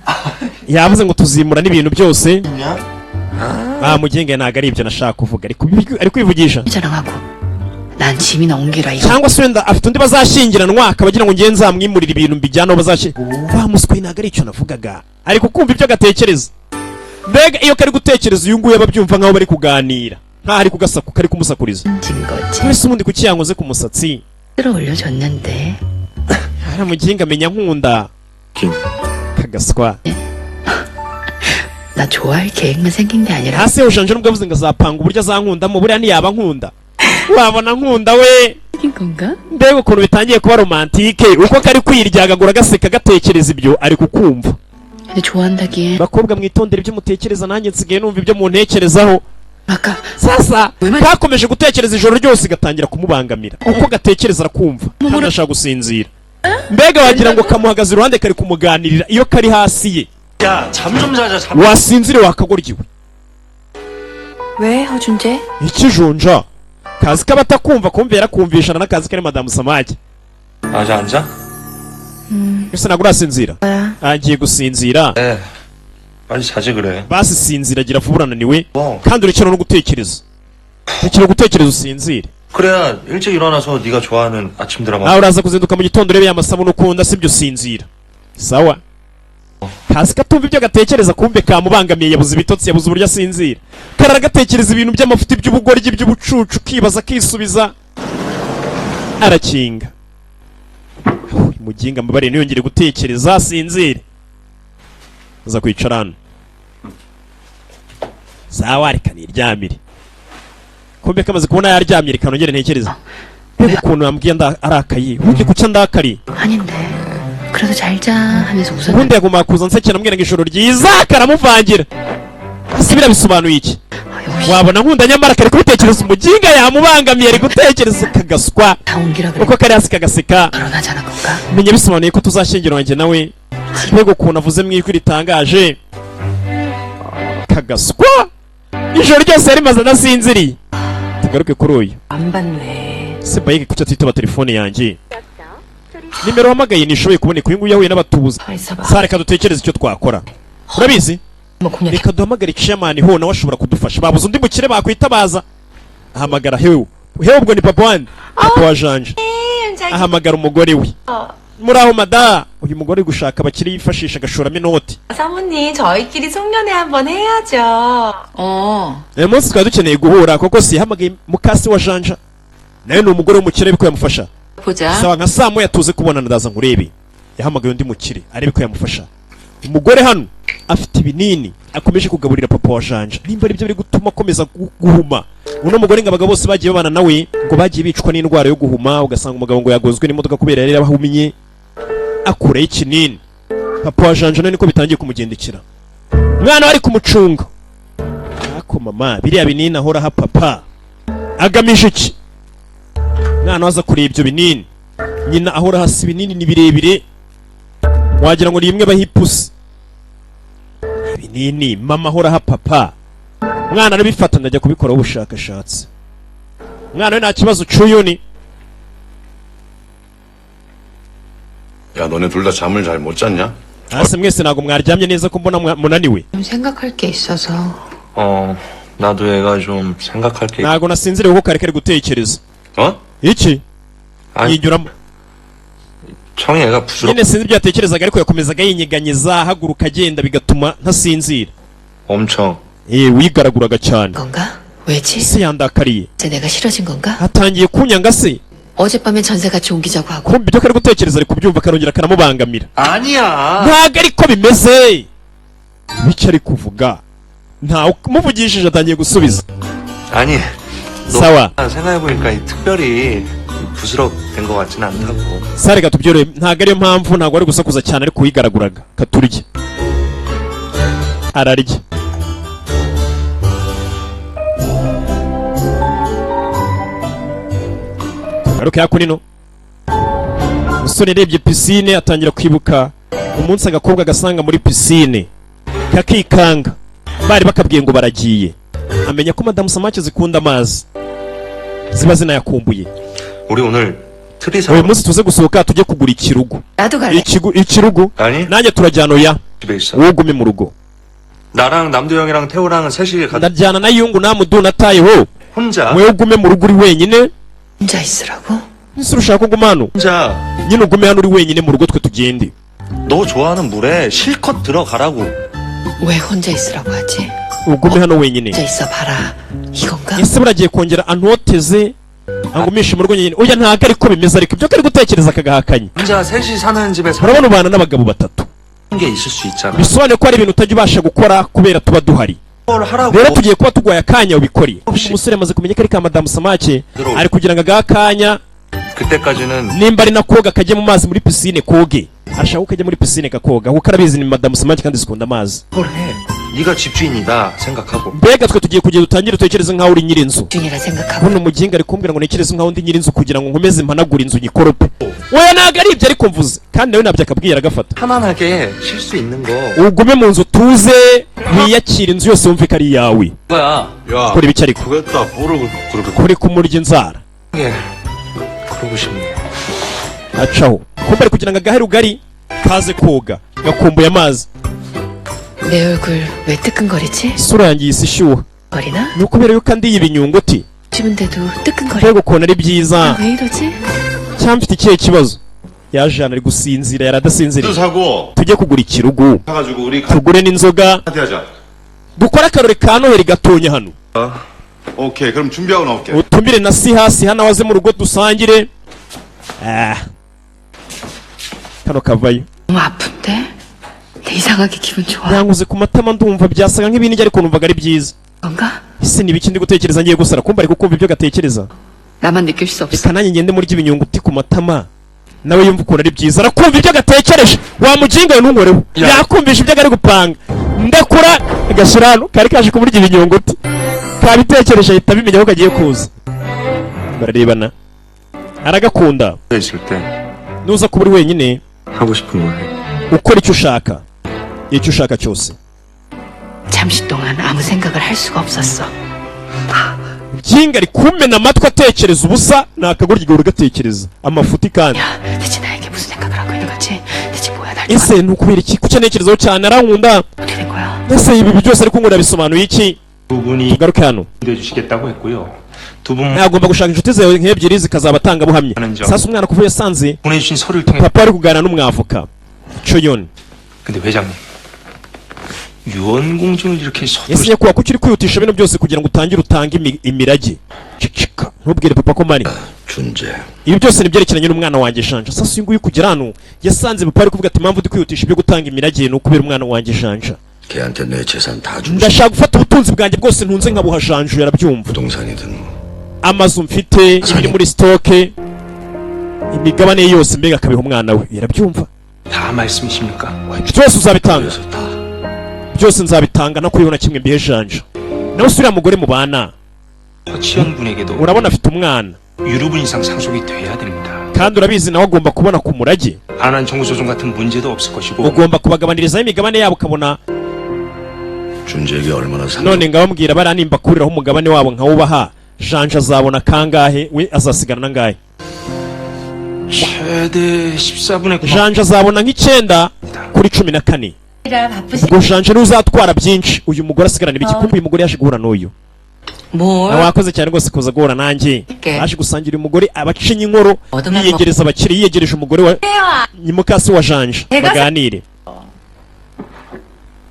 S1: Yavuze ngo tuzimura n'ibintu byose. Ah, mugenge, ntabwo ari ibyo nashaka kuvuga, ari kwivugisha.
S6: 자랑하고 난 짐이나 옮기라 이거
S1: Cyangwa se wenda afite undi bazashyingiranwa, akaba agira ngo ngenzi nzamwimurire ibintu mbijyane aho bazashyira. Wa muswi, ntabwo ari icyo navugaga. Ari kukumva ibyo agatekereza. Mbega iyo kari gutekereza, uyu nguyu aba abyumva nk'aho bari kuganira, nk'aho ari kugasaku kari kumusakuriza.
S6: 진 거지
S1: Mbese ubundi kuki yankoze ku musatsi?
S6: 끌어 올려줬는데
S1: Aramuginga, amenya nkunda
S4: 김.
S1: kagaswa.
S6: 나 좋아할 계획만 생긴 게 아니라
S1: Hasi Janja nubwo avuze ngo azapanga uburyo azankundamo, buriya ntiyaba nkunda, wabona nkunda we.
S6: 생긴 건가?
S1: Mbega ukuntu bitangiye kuba romantique! Uko kari kwiryagagura gaseka gatekereza ibyo ari kukumva.
S6: 근데 좋아한다기엔
S1: Bakobwa, mwitondere ibyo mutekereza, nanjye nsigaye numva ibyo muntekerezaho.
S6: 아까
S1: Sasa kakomeje gutekereza ijoro ryose, gatangira kumubangamira. Uko gatekereza arakumva kandi ashaka gusinzira, mbega wagira ngo kamuhagaze iruhande kari kumuganirira iyo kari hasi ye.
S4: 야, 잠 좀 자자. 잠.
S1: Wasinzire wakagoryiwe.
S2: 왜 허준재?
S1: Ikijunja kazi kaba atakumva, kumva yarakumvishana n'akazi kari madamu Samake.
S4: 아직 안 자?
S1: Ese ntabwo urasinzira? Agiye gusinzira.
S4: 네. 빨리 자지 그래.
S1: Basi sinzira, gira vuba, urananiwe.
S4: 뭐.
S1: Kandi urekera no gutekereza, rekera gutekereza usinzire.
S4: 그래야 일찍 일어나서 네가 좋아하는 아침 드라마.
S1: Nawe uraza kuzinduka mu gitondo urebe ya masabune ukunda, sibyo? Usinzira sawa. Kazi katumva ibyo gatekereza, kumbe kamubangamiye, yabuze ibitotsi, yabuze uburyo asinzira. Karara gatekereza ibintu by'amafuti, by'ubugoryi, by'ubucucu, kibaza akisubiza, arakinga. Uyu muginga mbabariye ntiyongere gutekereza, asinzire. Aza kwicara hano, sawa, reka niryamire. Kumbe kamaze kubona yaryamye, reka nongere ntekereze. Mbega ukuntu yambwiye arakaye! Ubundi kuki andakariye?
S6: 아닌데 그래도 잘 자 하면서 웃었는데
S1: Ubundi yagombaga kuza nsekera ambwira ngo ijoro ryiza, karamuvangira. Ese biriya bisobanuye iki?
S6: 아, 역시
S1: Wabona nkunda, nyamara kari kubitekereza. Umuginga yamubangamiye, ari gutekereza kagaswa.
S6: 다 옮기라 그래
S1: Uko kari hasi kagaseka.
S6: 결혼하자는 건가?
S1: Menya bisobanuye ko tuzashyingira njye nawe. Mbega ukuntu avuze mu ijwi ritangaje! Kagaswa ijoro ryose yari adasinziriye. Tugaruke kuri uyu.
S2: 안 받네.
S1: Se bayike kuki atitaba telefone yanjye? Nimero wahamagaye ntishoboye kuboneka. Uyu nguyu yahuye n'abatubuzi.
S2: 있어봐.
S1: Sa reka dutekereze icyo twakora, urabizi.
S2: 뭐 공략.
S1: Reka duhamagare chairman ho, nawe ashobora kudufasha. Babuze undi mukire bakwitabaza, ahamagara hewe. Hewe ubwo ni papa wandi, papa wa Janje. Ahamagara umugore we. Muri aho mada, uyu mugore ari gushaka abakire yifashisha agashoramo inoti.
S2: 사모님, 저희끼리 송년회 한번 해야죠.
S6: 어
S1: Uyu munsi twari dukeneye guhura kuko si yahamagaye mukasi wa Janja, nawe ni umugore w'umukire ariko yamufasha.
S6: 보자.
S1: Sawa, nka saa moya tuze kubonana, ndaza nkurebe. Yahamagaye undi mukire arebe ko yamufasha. Umugore hano afite ibinini akomeje kugaburira papa wa Janja, nimba aribyo biri gutuma akomeza guhuma. Uno mugore ngo abagabo bose bagiye babana nawe ngo bagiye bicwa n'indwara yo guhuma, ugasanga umugabo ngo yagozwe n'imodoka kubera yari yarahumye akuraho ikinini. Papa wa Janja nawe niko bitangiye kumugendekera, umwana we ari kumucunga. Ariko mama, biriya binini ahora aha papa agamije iki? Umwana we aza kureba ibyo binini nyina ahora hasi. Ibinini ni birebire, wagira ngo ni bimwe baha ipusi. Ibinini mama ahora aha papa, umwana arabifata, ndajya kubikoraho ubushakashatsi. Umwana we nta kibazo cy'uyuni.
S9: 야, 너네 둘 다 잠을 잘 못 잤냐?
S1: Hasi mwese ntabwo mwaryamye neza ko mbona munaniwe?
S6: 좀 생각할 게 있어서.
S4: 어, 나도 애가 좀 생각할 게.
S1: Ntabwo nasinziriye kuko kari kari gutekereza.
S4: 어?
S1: Iki
S4: 아니,
S1: yinyuramo.
S4: 청이 애가 부스러.
S1: Nyine sinzi ibyo yatekerezaga, ariko yakomezaga yinyeganyeza, ahaguruka agenda, bigatuma ntasinzira.
S4: 엄청.
S1: Eh, wigaraguraga cyane.
S6: 건가? 왜지?
S1: Ese yandakariye?
S6: 이제 내가 싫어진 건가?
S1: Atangiye kunyanga se?
S6: 어젯밤엔 전세 같이 옮기자고 하고
S1: Kumva ibyo kari gutekereza ari kubyumva, akarongera akanamubangamira.
S4: 아니야.
S1: Ntabwo ariko bimeze bityo, ari kuvuga ntawe umuvugishije, atangiye gusubiza.
S4: 아니. 너
S1: Sawa.
S4: 생각해보니까 이 특별히 부스럭 된것 같진 않다고.
S1: Sare reka tubyorohe, ntabwo ariyo mpamvu, ntabwo ari gusakuza cyane, ariko wigaraguraga. Katurye, ararya. Garuke hakuno, umusore yarebye pisine atangira kwibuka umunsi agakobwa agasanga muri pisine kakikanga, bari bakabwiye ngo baragiye. Amenya ko madamu Samake zikunda amazi, ziba zinayakumbuye.
S4: 우리 오늘 트리 사.
S1: Uyu munsi tuze gusohoka tujye kugura ikirugu.
S6: 나도 갈래.
S1: Ikigu, ikirugu.
S4: 아니
S1: Nanjye turajyana. Oya,
S4: 집에 있어.
S1: wowe ugume mu rugo.
S4: 나랑 남도 형이랑 태호랑은 셋이 가.
S1: Ndajyana na Yungu na Mudu na Tayiho.
S4: 혼자.
S1: Wowe ugume mu rugo uri wenyine.
S6: 혼자 있으라고?
S1: Ese urashaka ko uguma hano?
S4: 혼자
S1: Nyine ugume hano uri wenyine mu rugo, twe tugende.
S4: 너 좋아하는 물에 실컷 들어가라고.
S6: 왜 혼자 있으라고 하지?
S1: Ugume hano wenyine.
S6: 혼자 있어 봐라. 이건가?
S1: Ese buragiye kongera antoteze angumishe mu rugo nyine? Oya, ntabwo ariko bimeze, ariko ibyo kari gutekereza akagahakanye.
S4: 혼자 셋이 사는 집에 사.
S1: Urabona ubana n'abagabo batatu,
S3: 게 있을 수 있잖아.
S1: Bisobanuye ko hari ibintu utajya ubasha gukora kubera tuba duhari.
S3: 뭘 하라고.
S1: Rero tugiye kuba tuguhaye akanya ubikore. Umusore amaze kumenya ko ari ka madamu Samake, ari kugira ngo agahe akanya.
S4: 그때까지는
S1: Nimba ari na koga, kajye mu mazi muri pisine koge. Arashaka ko kajya muri pisine kakoga kuko arabizi ni madamu Samake kandi zikunda amazi.
S3: 뭘 해. 네가 집주인이다 생각하고.
S1: Mbega twe tugiye kugenda utangire utekereze nk'aho uri nyir'inzu.
S6: 중이라 생각하고
S1: Buno muginga ari kumbwira ngo ntekereze nk'aho ndi nyir'inzu kugira ngo nkomeze mpanagure inzu nyikorope. Oya, ntabwo ari ibyo, ariko mvuze kandi nawe ntabyo akabwiye aragafata.
S3: 편안하게 쉴 수 있는 거.
S1: Ugume mu nzu, tuze wiyakire inzu yose, wumve ko ari iyawe.
S3: 거야.
S9: 야,
S1: Kora ibiki ariko?
S9: 그랬다 뭐를 그렇게
S1: Kuri kumurya inzara.
S3: 예. 그러고 싶네.
S1: Acaho kumbe ari kugira ngo agahe rugari kaze koga, gakumbuye amazi.
S6: 내 얼굴 왜 뜨끈거리지?
S1: Isura yanjye yise ishyuha.
S6: 거리나?
S1: Ni ukubera yuko andiye ibinyunguti.
S6: 추운데도 뜨끈거리.
S1: Mbega ukuntu ari byiza!
S6: 왜 이러지?
S1: Cyangwa mfite ikihe kibazo? Yaje hano ari gusinzira, yari adasinziriye.
S9: 사고
S1: Tujye kugura ikirugu,
S9: 사가지고 우리
S1: tugure n'inzoga,
S9: 파티 하자.
S1: dukore akarori ka Noheli gatonya hano.
S9: 오케이, 그럼 준비하고 나올게.
S1: Utumire na Siha, Siha nawe aze mu rugo dusangire. Ah. Kano kavayo.
S6: 너무 아픈데? 근데 이상하게 기분 좋아.
S1: Yankoze ku matama, ndumva byasaga nk'ibintu, ariko numvaga ari byiza.
S6: 건가?
S1: Ese ni ibiki ndi gutekereza ngiye gusara? Kumva ari kukumva ibyo gatekereza.
S6: 나만 느낄 수 없어.
S1: Reka nanjye ngende murya ibinyunguti ku matama, nawe yumva ukuntu ari byiza. Arakumva ibyo gatekereje. Wa muginga we, ntunkoreho. Yakumvisha ibyo ari gupanga. Ndakura agashyira hano kari kaje kumurya ibinyunguti, kabitekereje, ahita abimenya ko kagiye kuza. Bararebana, aragakunda.
S4: 있을 때
S1: Nuza kuba uri wenyine,
S4: 하고 싶은 거 해.
S1: ukora icyo ushaka, icyo ushaka cyose.
S6: 잠시 동안 아무 생각을 할 수가 없었어.
S1: Byinga ari kumena amatwi atekereza ubusa, ni akagoryi gahora gatekereza amafuti kandi.
S6: 야, 대체 나에게 무슨 생각을 하고 있는 거지? 대체 뭐야, 날
S1: Ese ni ukubera iki? Kuki antekerezaho cyane? Arankunda?
S6: 어떻게 된 거야?
S1: Ese ibi byose ari kunkorera bisobanuye iki?
S10: 두 분이
S1: Tugaruke hano.
S10: 돼주시겠다고 했고요. 두 분
S1: Agomba gushaka inshuti zawe nk'ebyiri zikazaba atangabuhamya.
S10: 하는 점.
S1: Sasa umwana kuva yasanze
S10: 보내주신 서류를 통해
S1: papa ari kuganira n'umwavoka Choyon.
S10: 근데 회장님 유언공증을 이렇게
S1: Ese
S10: 서두르
S1: nyakubahwa, kuki uri kwihutisha bino byose kugira ngo utangire utange imirage? Ceceka, ntubwire papa ko mari.
S8: 준재.
S1: Ibi byose ni ibyerekeranye n'umwana wanjye Janja. Sasa uyu nguyu kugera hano yasanze papa ari kuvuga ati impamvu ndi kwihutisha ibyo gutanga imirage ni ukubera umwana wanjye Janja.
S8: 걔한테 내 재산 다 주고 싶
S1: Ndashaka gufata ubutunzi bwanjye bwose ntunze nkabuha Janja, arabyumva.
S8: 부동산이든
S1: Amazu mfite, ibiri muri stock, imigabane ye yose, mbega akabiha umwana we, yarabyumva.
S10: 다 말씀이십니까?
S1: Byose uzabitanga?
S8: 그래서 다.
S1: Byose nzabitanga, no kubibona kimwe mbihe Janja. Nawe se uriya mugore mubana,
S10: 허치현 군에게도
S1: urabona afite umwana.
S10: 유류분 이상 상속이 돼야 됩니다.
S1: Kandi urabizi nawe agomba kubona ku murage.
S10: 반환 청구 소송 같은 문제도 없을 것이고
S1: Ugomba kubagabanirizaho imigabane yabo ukabona.
S8: 준재에게 얼마나 상
S1: None ngabambwira, bariya nimbakuriraho umugabane wabo nkawubaha Janja, azabona kangahe? We azasigarana angahe?
S10: 최대 14분의 9
S1: Janja azabona nk'9 kuri 14.
S2: 바쁘시
S1: Ubwo Janja niwe uzatwara byinshi, uyu mugore asigarana ibiki? Kumbe uyu mugore yaje guhura n'uyu.
S6: 뭘?
S1: Nawe wakoze cyane rwose kuza guhura nanjye. Yaje gusangira uyu mugore, abacinya inkoro, yiyegereza abakire, yiyegereje umugore wa nyimukasi wa Janja baganire.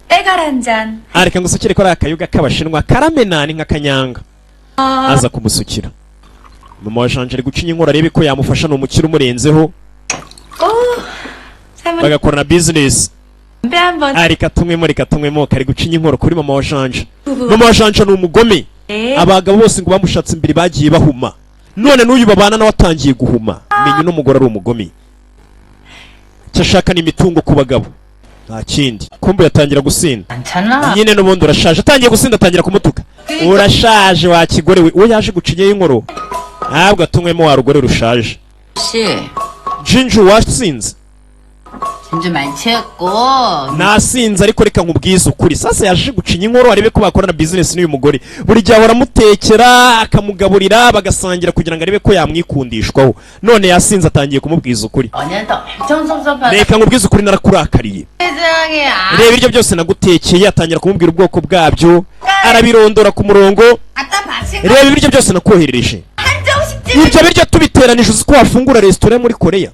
S2: 때갈 한 잔.
S1: Ah, reka ngusukire ko ari akayoga k'abashinwa karamena, ni nk'akanyanga. Aza kumusukira. Mama wa Janja ari gucinya inkoro arebe ko yamufasha, ni umukire umurenzeho,
S2: 오, 사모님
S1: bagakorana business.
S2: 담배 한 번.
S1: Ah, reka tunywemo, reka tunywemo. Kari gucinya inkoro kuri mama wa Janja. Mama wa Janja ni umugome. Abagabo bose ngo bamushatse imbere bagiye bahuma, none n'uyu babana nawe atangiye guhuma. Menya uno mugore ari umugome, icyo ashaka ni imitungo ku bagabo, nta kindi. Kumbe yatangira gusinda.
S2: 많잖아.
S1: Nyine n'ubundi urashaje. Atangiye gusinda, atangira kumutuka: urashaje wa kigore we. Uwo yaje gucinya inkoro, ntabwo atunywemo wa rugore rushaje.
S6: 씨,
S1: Jinju, wasinze?
S6: 진주 많이 취했고
S1: Nasinze, ariko reka nkubwize ukuri. Sasa yaje gucinya inkoro arebe ko bakorana business n'uyu mugore. Buri gihe ahora amutekera, akamugaburira, bagasangira kugira ngo arebe ko yamwikundishwaho. None yasinze, atangiye kumubwiza ukuri.
S6: 언니한테 엄청 섭섭하다.
S1: Reka nkubwize ukuri, narakurakariye.
S6: 세상에 아
S1: Reba ibiryo byose nagutekeye. Atangira kumubwira ubwoko bwabyo, arabirondora ku murongo.
S2: 갖다 바친
S1: Reba ibiryo byose nakoherereje.
S2: 한정식집.
S1: Ibyo biryo tubiteranije, uzi ko wafungura resitora yo muri Koreya?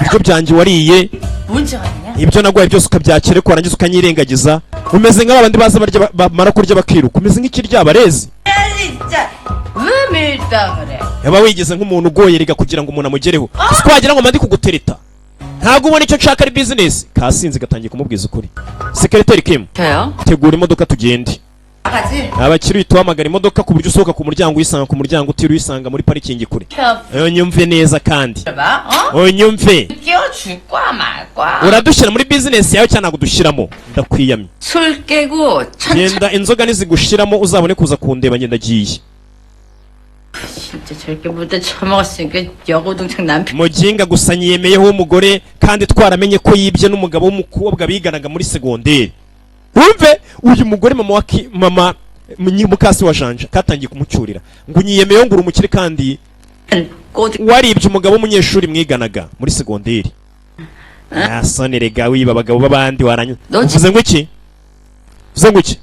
S1: Ibiryo byanjye wariye,
S2: 뭔 척하냐?
S1: ibyo naguhaye byose ukabyakira, ariko warangiza ukanyirengagiza. Umeze nk'abandi baza barya, bamara kurya bakiruka. Umeze nk'ikiryabarezi.
S2: 진짜
S6: 왜 밀당을 해?
S1: Yaba wigize nk'umuntu ugoye rega kugira ngo umuntu amugereho. Si ko wagira ngo mba ndi kugutereta. Ntabwo ubona icyo nshaka ari business? Kasinzi gatangiye kumubwiza ukuri. Secretary Kim.
S6: 저요?
S1: Tegura imodoka tugende.
S2: 나가지.
S1: Abakiri uhita uhamagara imodoka ku buryo usohoka ku muryango uyisanga ku muryango, utiriwe uyisanga muri parikingi kure. Unyumve neza kandi.
S2: 봐, 어?
S1: Unyumve.
S2: 끼워줄 거야 말 거야?
S1: Uradushyira muri business yawe cyangwa ntabwo udushyiramo? Ndakwiyamye.
S6: 술 깨고 천천히
S1: Genda, inzoga nizigushiramo uzabone kuza kundeba. Ngenda agiye.
S6: 진짜 저렇게 못다 처먹었으니까 여고동창 남편
S1: Muginga gusa nyiyemeyeho w'umugore, kandi twaramenye ko yibye n'umugabo w'umukobwa biganaga muri segonderi. Wumve uyu mugore, mama wa mama mukasi wa Janja katangiye kumucyurira ngo unyiyemeyeho, ngo uri umukire kandi
S6: 꼬드
S1: waribye umugabo w'umunyeshuri mwiganaga muri segonderi. Nasone rega, wiba abagabo b'abandi waranywa. Uvuze ngo iki? Uvuze ngo iki?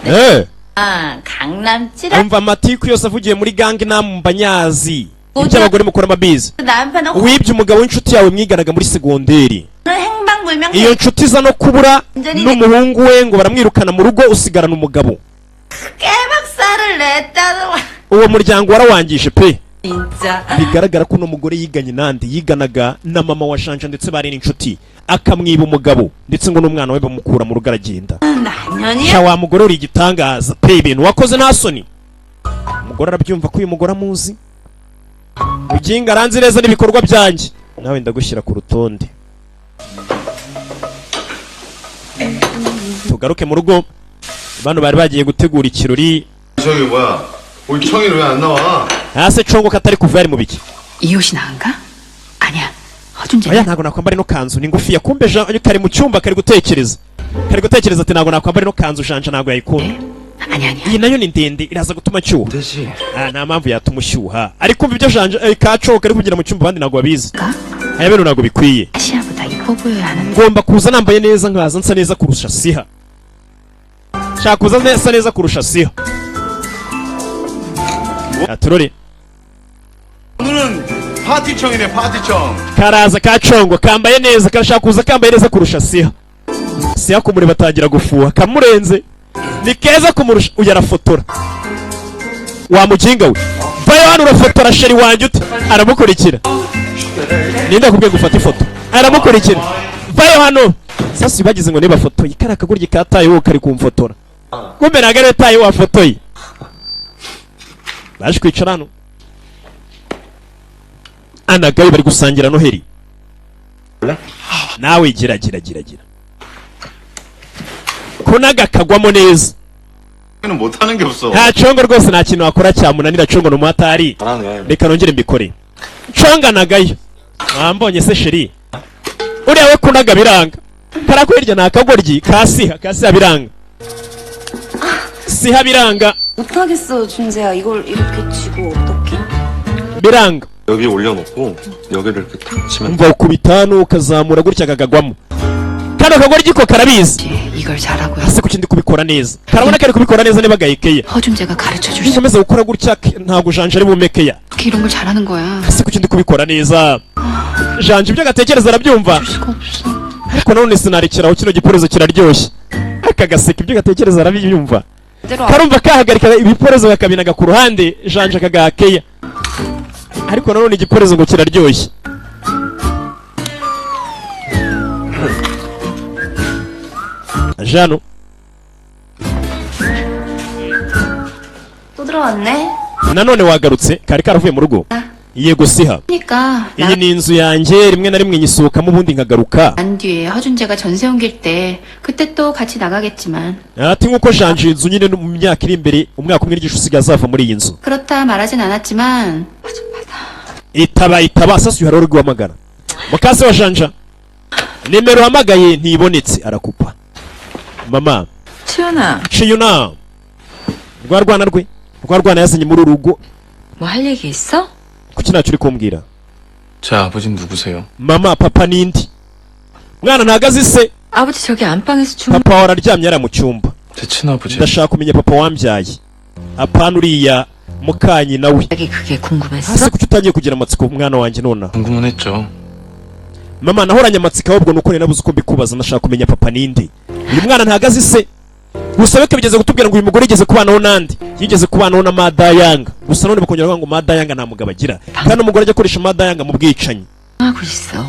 S1: Eh.
S6: 아, 강남 찌라
S1: Umva, amatiku yose avugiye muri gangi nambanyazi, iby'abagore mukora amabizi.
S2: 남편은
S1: Wibye umugabo w'inshuti yawe mwiganaga muri segonderi.
S2: 행방불명.
S1: Iyo nshuti iza no kubura n'umuhungu we, ngo baramwirukana mu rugo, usigarana umugabo.
S2: 깨박살을 냈다는
S1: Uwo muryango warawangije pe.
S2: 진짜.
S1: Bigaragara ko uno mugore yiganye nande? Yiganaga na mama wa Shanja, ndetse bari n'inshuti, akamwiba umugabo, ndetse ngo n'umwana we bamukura mu rugo aragenda.
S2: 남편이야?
S1: Sha, wa mugore uri igitangaza pe! Ibintu wakoze nta soni. Umugore arabyumva ko uyu mugore amuzi. Muginga aranzi neza n'ibikorwa byanjye, nawe ndagushyira ku rutonde. Tugaruke mu rugo, bano bari bagiye gutegura ikirori.
S9: 저기 뭐야? 우리 청이는 왜 안 나와?
S1: Hasi congo katari kuva, yari mu biki?
S6: 이 옷이 나은가? 아니야. 허준재
S1: Oya, ntabwo nakwambara ino kanzu, ni ngufiya. Kumbe Jean kari mu cyumba kari gutekereza ati ntabwo nakwambara ino kanzu, Janja ntabwo yayikunda.
S6: 아니 아니야.
S1: Iyi nayo ni ndende, iraza gutuma nshyuha.
S3: 되지.
S1: Ah, nta mpamvu yatuma ushyuha. Ari kumva ibyo Janja kaco kari kugira mu cyumba, abandi ntabwo babizi. Aya bintu ntabwo bikwiye.
S6: 시아보다 이뻐 보여야 하는데.
S1: Ngomba kuza nambaye neza, nkaza nsa neza kurusha Siha. Nshaka kuza nsa neza kurusha Siha. Aturore.
S9: 오늘은 파티청이네, 파티청.
S1: Karaza kacongo kambaye neza, karashaka kuza kambaye neza kurusha Siha. Siha kumureba atangira gufuha, kamurenze, ni keza kumurusha. Uyu arafotora. Wa muginga we, vayo hano! Urafotora chéri wanjye ute? Aramukurikira. Ninde akubwiye gufata ifoto? Aramukurikira. Vayo hano! Sasa bagize ngo niba fotoye kariya kagoryi kataye, wowe kari kumfotora, kumbe ntabwo ariwe taye wafotoye. Baje kwicara hano, anagayo bari gusangira noheli. Nawe gira gira gira gira kunaga kagwamo neza.
S9: 는 못하는 게 없어.
S1: Nta congo rwose, nta kintu wakora cyamunanira. Congo ni umuhatari.
S3: 잘하네.
S1: Reka nongere mbikore. Conga nagayo mwambonye se chéri? Uriya we kunaga biranga, karakwirya ni akagoryi kasiha. Kasiha biranga, siha biranga.
S2: 못하겠어, 준재야. 이걸 이렇게 쥐고 어떡해?
S1: Biranga.
S3: 여기 올려놓고 여기를 이렇게 탁 치면
S1: Umva, ukubita hano ukazamura gutya kakagwamo. Kano kagoryi ko karabizi.
S6: 이걸 잘하고요.
S1: Hasi kuki ndi kubikora neza? Karabona kari kubikora neza niba gahekeya.
S6: 허준재가 가르쳐 줄 수.
S1: Nkomeza gukora gutya ntabwo Janja ari bumekeya.
S6: 어떻게 이런 걸 잘하는 거야?
S1: Hasi kuki ndi kubikora neza? Janja ibyo agatekereza arabyumva.
S6: 줄 수가 없어.
S1: Ariko nanone sinarekeraho, kino giporezo kiraryoshye. Akagaseka, ibyo gatekereza arabyumva. Karumva kahagarika ibiporezo kakabinaga ku ruhande, Janja akagahakeya, ariko nanone igiporezo ngo kiraryoshye. Jano.
S2: 또 들어왔네.
S1: Nanone wagarutse? Kari karavuye mu rugo. Yego siha.
S6: 그러니까
S1: Iyi ni inzu yanjye, rimwe na rimwe nyisohokamo ubundi nkagaruka.
S6: 난 뒤에 허준재가 전세 옮길 때 그때 또 같이 나가겠지만
S1: Ati nk'uko Janja inzu nyine mu myaka iri imbere, umwaka umwe n'igice usigaye, azava muri iyi nzu.
S6: 그렇다 말하진 않았지만
S1: Itaba, itaba. Sasa uyu hari uri guhamagara mukase wa Janja, nimero uhamagaye ntibonetse, arakupa. Mama.
S6: 치현아
S1: Shiyuna, rwa rwana rwe, rwa rwana yazanye muri uru rugo.
S6: 뭐 할 얘기 있어?
S1: Kuki ntacyo uri kumbwira?
S10: 제 아버진 누구세요?
S1: Mama, papa nindi? Mwana ntagaze se.
S6: 아버지 저기 안방에서 주무
S1: Papa wawe araryamye yari mu cyumba.
S10: 제 친아버지.
S1: Ndashaka kumenya papa wambyaye, apana uriya mukanyina we.
S6: 갑자기 그게 궁금했어?
S1: Hasi kuki utangiye kugira amatsiko, mwana wanjye, nonaha?
S10: 궁금은 했죠.
S1: Mama, nahoranye amatsiko, ahubwo nuko nari nabuze uko mbikubaza. Ndashaka kumenya papa ninde. Uyu mwana ntagaze se. Gusa we bigeze kutubwira ngo uyu mugore yigeze kubanaho nande? Yigeze kubanaho na Madayanga. Gusa none bakongera bavuga ngo Madayanga nta mugabo agira, kandi umugore ajya akoresha Madayanga mu bwicanyi.
S6: 하고 있어.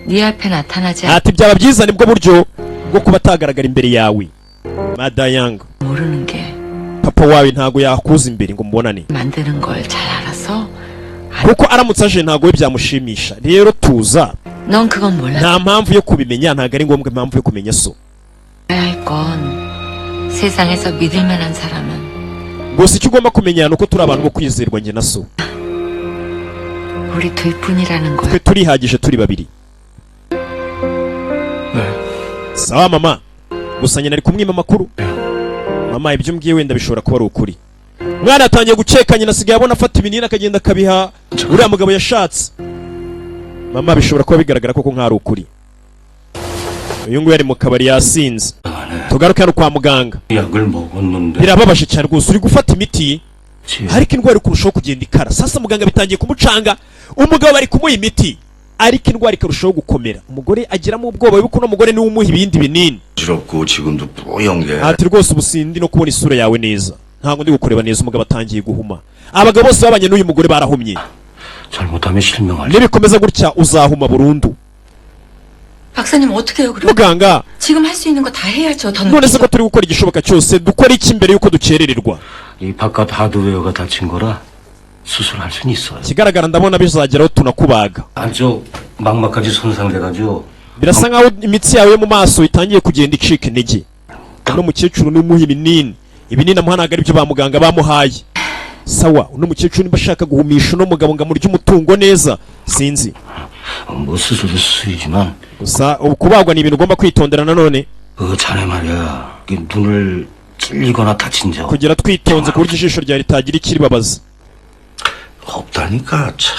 S6: 네 앞에 나타나지
S1: Ati byaba byiza, nibwo buryo bwo kuba atagaragara imbere yawe, Madayang.
S6: 모르는 게
S1: Papa wawe ntago yakuza imbere ngo mubonane,
S6: 만드는 걸 잘 알아서
S1: kuko aramutse aje ntago we byamushimisha. Rero tuza.
S6: 넌 그건 몰라.
S1: Nta mpamvu yo kubimenya, ntago ari ngombwa impamvu yo kumenya so.
S6: 할 건 세상에서 믿을 만한 사람은
S1: Gusa icyo ugomba kumenya ni uko turi abantu bo kwizerwa, njye na so.
S6: 우리 둘뿐이라는 거야.
S1: Twe turihagije turi babiri.
S10: 네.
S1: Sawa mama. Gusa nyina ari kumwima amakuru. Mama, ibyo umbwiye wenda bishobora kuba ari ukuri. Mwana atangiye gukeka nyina, asigaye abona afata ibinini akagenda akabiha uriya mugabo yashatse. Mama, bishobora kuba bigaragara koko nk'aho ari ukuri. Uyu nguyu ari mu kabari yasinze. Tugaruke hano kwa muganga.
S5: 약을 먹었는데
S1: Birababaje cyane rwose, uri gufata imiti ariko indwara iri kurushaho kugenda ikara. Sasa muganga bitangiye kumucanga. Umugabo bari kumuha imiti ariko indwara ikarushaho gukomera, umugore agiramo ubwoba. Wibuke uno mugore niwe umuha ibindi binini.
S8: 어지럽고 지금도 뿌연 게
S1: Ati rwose ubu sindi no kubona isura yawe neza, ntabwo ndi kukureba neza. Umugabo atangiye guhuma. Abagabo bose babanye n'uyu mugore barahumye.
S5: 잘못하면 실명할
S1: Nibikomeza gutya uzahuma burundu.
S6: 박사님 어떻게 해요 그럼?
S1: Muganga,
S6: 지금 할 수 있는 거 다 해야죠. 더는
S1: none se ko turi gukora igishoboka cyose, dukora iki mbere y'uko dukerererwa?
S5: 이 바깥 하드웨어가 다친 거라 수술할 수는 있어요.
S1: Ikigaragara ndabona bizageraho tunakubaga.
S5: 안쪽 망막까지 손상돼가지고
S1: Birasa nkaho imitsi yawe yo mu maso itangiye kugenda icika intege. Uno mukecuru numuha ibinini, ibinini amuha ntabwo ari byo ba muganga bamuhaye. Sawa, uno mukecuru niba ashaka guhumisha uno mugabo ngo amurye umutungo neza, sinzi.
S5: 뭐 수술도 수술이지만
S1: Gusa ubu kubagwa ni ibintu ugomba kwitondera nanone.
S5: 그 자네 말이야 이 눈을 찔리거나 다친 적
S1: Kugira twitonze ku buryo ijisho ryawe ritagira ikiribabaza.
S8: 없다니까 참.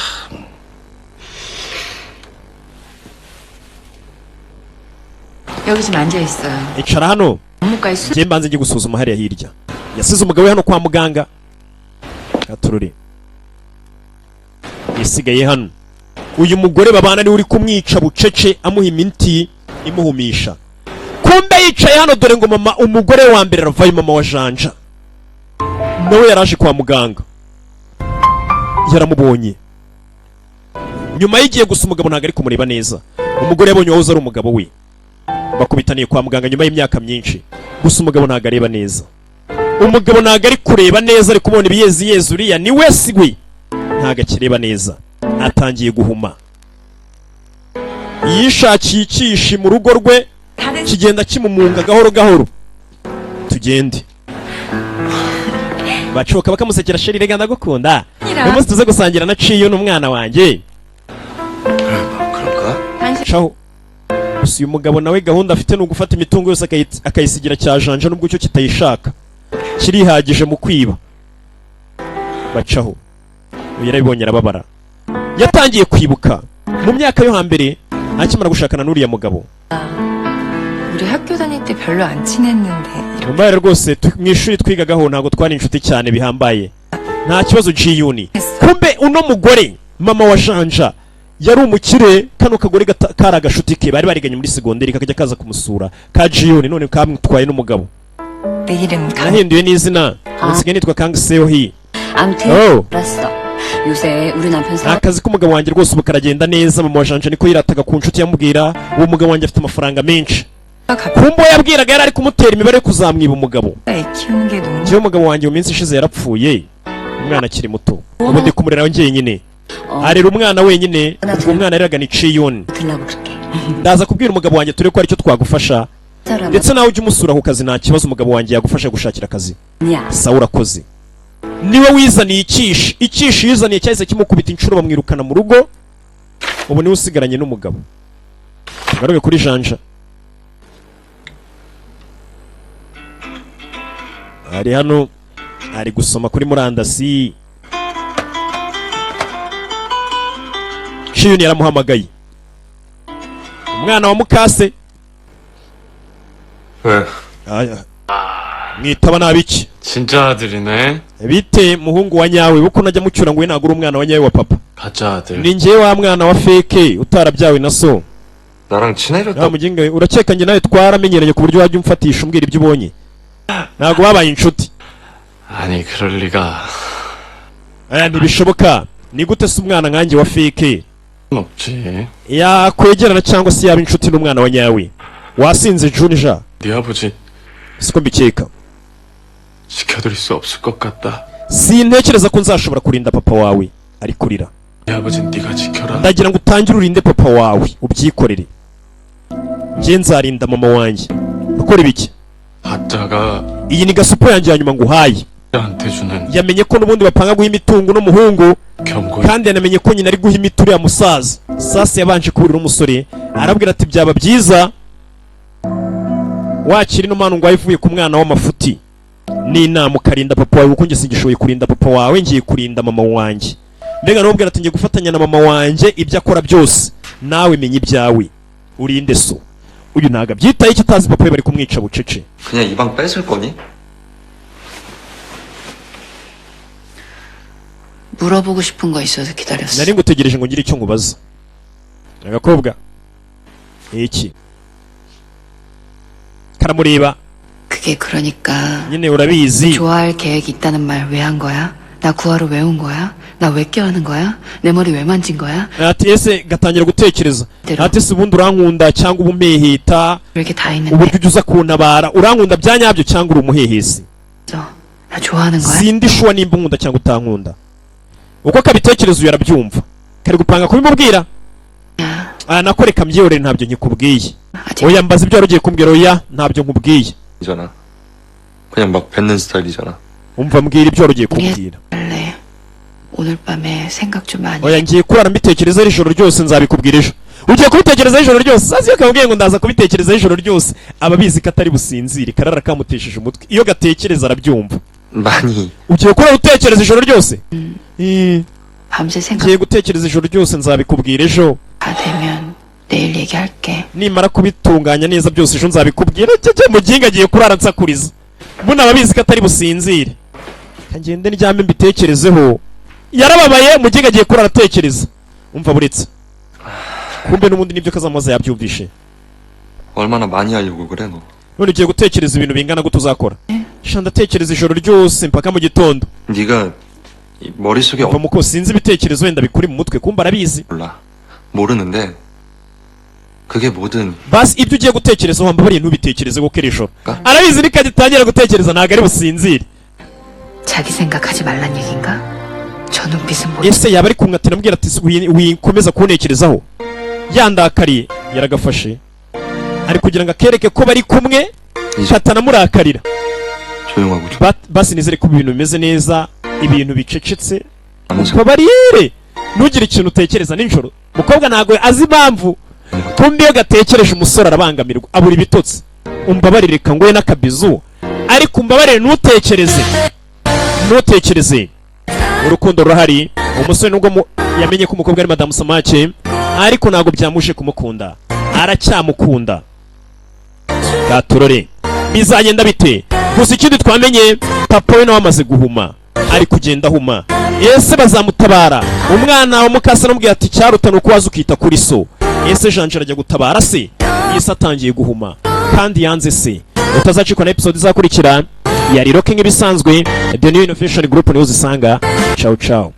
S6: 여기 좀 앉아 있어요.
S1: Icara hano.
S6: 업무까지 수
S1: Njye mbanze njye gusuzuma hariya hirya. Yasize umugabo we hano kwa muganga gatururi, yasigaye hano. Uyu mugore babana niwe uri kumwica bucece, amuha imiti imuhumisha. Kumbe yicaye hano, dore ngo mama, umugore wa mbere aravayo. Mama wa Janja nawe yaraje kwa muganga, yaramubonye nyuma y'igihe. Gusa umugabo ntabwo ari kumureba neza. Umugore yabonye uwahoze ari umugabo we, bakubitaniye kwa muganga nyuma y'imyaka myinshi. Gusa umugabo ntabwo areba neza, umugabo ntabwo ari kureba neza, ari kubona ibiyezi yezi. Uriya ni we si we? Ntabwo akireba neza, atangiye guhuma. Yishakiye ikishi mu rugo rwe, kigenda kimumunga gahoro gahoro. Tugende. Bacoka bakamusekera: "Chéri, rega ndagukunda, uyu munsi tuze gusangira na Ciyo n'umwana wanjye."
S8: 그럴까?
S1: Caho. Gusa uyu mugabo nawe gahunda afite ni ugufata imitungo yose akayisigira cya Janja, nubwo icyo kitayishaka, kirihagije mu kwiba. Bacaho. Uyu yarabibonye arababara. Yatangiye kwibuka mu myaka yo hambere akimara gushakana n'uriya mugabo.
S2: 우리 학교 다닐 때 별로 안 친했는데
S1: Mbaye rwose mu ishuri twigagaho ntabwo twari inshuti cyane bihambaye. Nta kibazo, Jiyuni. Kumbe uno mugore mama wa Janja yari umukire. Kano kagore kari agashuti ke, bari bariganye muri segonderi, kakajya kaza kumusura ka Jiyuni. None kamutwaye n'umugabo.
S2: 내 이름 강
S1: Nahinduye n'izina, nsigaye nitwa Kang Seohi.
S11: 아무튼
S1: Oh.
S11: 알았어. 요새 우리 남편 사
S1: Akazi k'umugabo wanjye rwose ubu karagenda neza. Mama wa Janja niko yirataga ku nshuti, yamubwira uwo mugabo wanjye afite amafaranga menshi. Kumbo yabwiraga yari ari kumutera imibare yo kuzamwiba umugabo.
S2: 애 키우는 게 너무
S1: Njyewe umugabo wanjye mu minsi ishize yarapfuye umwana akiri muto, ubu ndi kumurera njyenyine. Arera umwana wenyine. Ubwo umwana yareraga ni Ciyuni.
S11: 들라고 그럴게.
S1: Ndaza kubwira umugabo wanjye turebe ko hari icyo twagufasha,
S11: 사람
S1: ndetse nawe ujye umusura ku kazi. Nta kibazo, umugabo wanjye yagufasha gushakira akazi.
S11: 아니야.
S1: Sawa, urakoze. Niwe wizaniye ikishi, ikishi yizaniye cyahise kimukubita inshuro, bamwirukana mu rugo. Ubu niwe usigaranye n'umugabo. Tugaruke kuri Janja, ari hano ari gusoma kuri murandasi. Shiyuni yaramuhamagaye, umwana wa mukase.
S3: 왜?
S1: Aya. Mwitaba nabi iki?
S10: 진짜 아들이네.
S1: Bite muhungu wa nyawe? Kuko najya mucyura ngo we ntabwo uri umwana wa nyawe wa papa.
S10: 가짜 아들.
S1: Ni njyewe wa mwana wa fake utarabyawe na so.
S3: 나랑 친해졌다.
S1: Nta muginga we, urakeka njye nawe twaramenyeranye ku buryo wajya umfatisha umbwira ibyo ubonye? Ntabwo babaye inshuti.
S10: 아니 그럴 리가.
S1: Aya, ntibishoboka. Ni gute se umwana nkanjye wa fake
S10: 없지.
S1: Yakwegerana cyangwa se yaba inshuti n'umwana wa nyawe wasinze Junija.
S10: 네 아버지
S1: Siko mbikeka.
S10: 지켜드릴 수 없을 것 같다.
S1: Sintekereza ko nzashobora kurinda papa wawe. Ari kurira.
S10: 네 아버진 네가 지켜라.
S1: Ndagira ngo utangire urinde papa wawe, ubyikorere. Njye nzarinda mama wanjye. Ukora ibiki?
S10: 가짜가
S1: Iyi ni gasopo yanjye ya nyuma nguhaye.
S10: 한테 주는
S1: Yamenye ko n'ubundi bapanga guha imitungo n'umuhungu,
S10: 경고.
S1: kandi yanamenye ko nyina ari guha imiti uriya musaza. Sasa yabanje kuburira umusore, arabwira ati: "Byaba byiza wakira ino mpano ngo ivuye ku mwana w'amafuti n'inama, ukarinda papa wawe, kuko njye singishoboye kurinda papa wawe, ngiye kurinda mama wanjye." Mbega naramubwira ati: "Ngiye gufatanya na mama wanjye ibyo akora byose, nawe menya ibyawe urinde so." Uyu ntabwo abyitaye, icyo utazi papa we bari kumwica bucece.
S3: 그냥 이 방 뺏을 거니?
S6: 물어보고 싶은 거 있어서 기다렸어.
S1: Nari ngutegereje ngo ngire icyo nkubaza. Agakobwa iki karamureba.
S6: 그게 그러니까
S1: Nyine urabizi.
S6: 좋아할 계획 있다는 말 왜 한 거야? 나 구하러 왜 온 거야? 나 왜 껴하는 거야? 내 머리 왜 만진 거야?
S1: Ati ese, gatangira gutekereza, ati: "Ese ubundi urankunda cyangwa uba umpeheta?"
S6: 별게 다 있는데
S1: Uburyo ujya uza kuntabara, urankunda bya nyabyo cyangwa uri umuhehesi?
S6: 나 좋아하는 거야?
S1: Sindi sure nimba unkunda cyangwa utankunda. Uko akabitekereza uyu arabyumva, kari gupanga kubimubwira. Ah, nako reka mbyihorere, ntabyo nkikubwiye. Oya, mbaza ibyo wari ugiye kumbwira. Oya, ntabyo nkubwiye.
S3: 이잖아. 그냥 막 뱉는 스타일이잖아.
S1: Umva, mbwira ibyo wari ugiye kumbwira.
S6: 할래. 오늘 밤에 생각 좀 많이
S1: Oya, ngiye kurara mbitekerezaho ijoro ryose, nzabikubwira ejo. Ugiye kubitekerezaho ijoro ryose? Sasa iyo kamubwiye ngo ndaza kubitekerezaho ijoro ryose, aba abizi ko atari businzire, karara kamutesheje umutwe. Iyo gatekereza arabyumva.
S3: 많이
S1: Ugiye kurara utekereza ijoro ryose?
S6: 밤새 생각
S1: Ngiye gutekereza ijoro ryose, nzabikubwira ejo.
S6: 다 되면 내일 얘기할게.
S1: Nimara kubitunganya neza byose ejo nzabikubwira. Cye muginga agiye kurara nsakuriza buno, aba abizi ko atari businzire. Ngende ndyame mbitekerezeho. Yarababaye, muginga agiye kurara atekereza. Umva, buretse kumbe n'ubundi nibyo kazamuza yabyumvishe.
S3: 얼마나 많이 하려고 그래 너.
S1: None ugiye gutekereza ibintu bingana gute uzakora? Sha, ndatekereza ijoro ryose mpaka mu gitondo.
S3: 네가 이 머릿속에
S1: Umva muko, sinzi ibitekerezo wenda bikuri mu mutwe, kumbe arabizi.
S3: 몰라. 모르는데 그게 뭐든
S1: Basi ibyo ugiye gutekereza wambabariye ntubitekereze, kuko iri joro arabizi nikagitangira gutekereza ntabwo ari businzire.
S6: 자기 생각하지 말란 얘긴가? 저 눈빛은 뭐지?
S1: Ese yaba ari kumwatira ambwira ati: "Wikomeza kuntekerezaho"? Yandakariye, yaragafashe ari kugira ngo akereke ko bari kumwe, katanamurakarira.
S3: 조용하고 좀
S1: Basi nizere ko ibintu bimeze neza, ibintu bicecetse, ubabarire ntugire ikintu utekereza nijoro. Mukobwa ntabwo azi impamvu, kumbe iyo gatekereje umusore arabangamirwa, abura ibitotsi. Umbabarire, reka nguhe n'akabizu, ariko umbabarire ntutekereze, ntutekereze. Urukundo rurahari. Umusore nubwo yamenye ko umukobwa ari madamu Samake, ariko ntabwo byamuje kumukunda, aracyamukunda. Gaturore bizagenda bite? Gusa ikindi twamenye, papa we nawe amaze guhuma, ari kugenda ahuma. Ese bazamutabara? Umwana wa mukasa aramubwira ati: "Cyaruta ni uko waza ukita kuri so." Ese Janje arajya gutabara se? Ese atangiye guhuma kandi yanze se? Utazacikwa na episode izakurikira. Yari Rocky nk'ibisanzwe. The New Innovation Group niho uzisanga. Ciao ciao.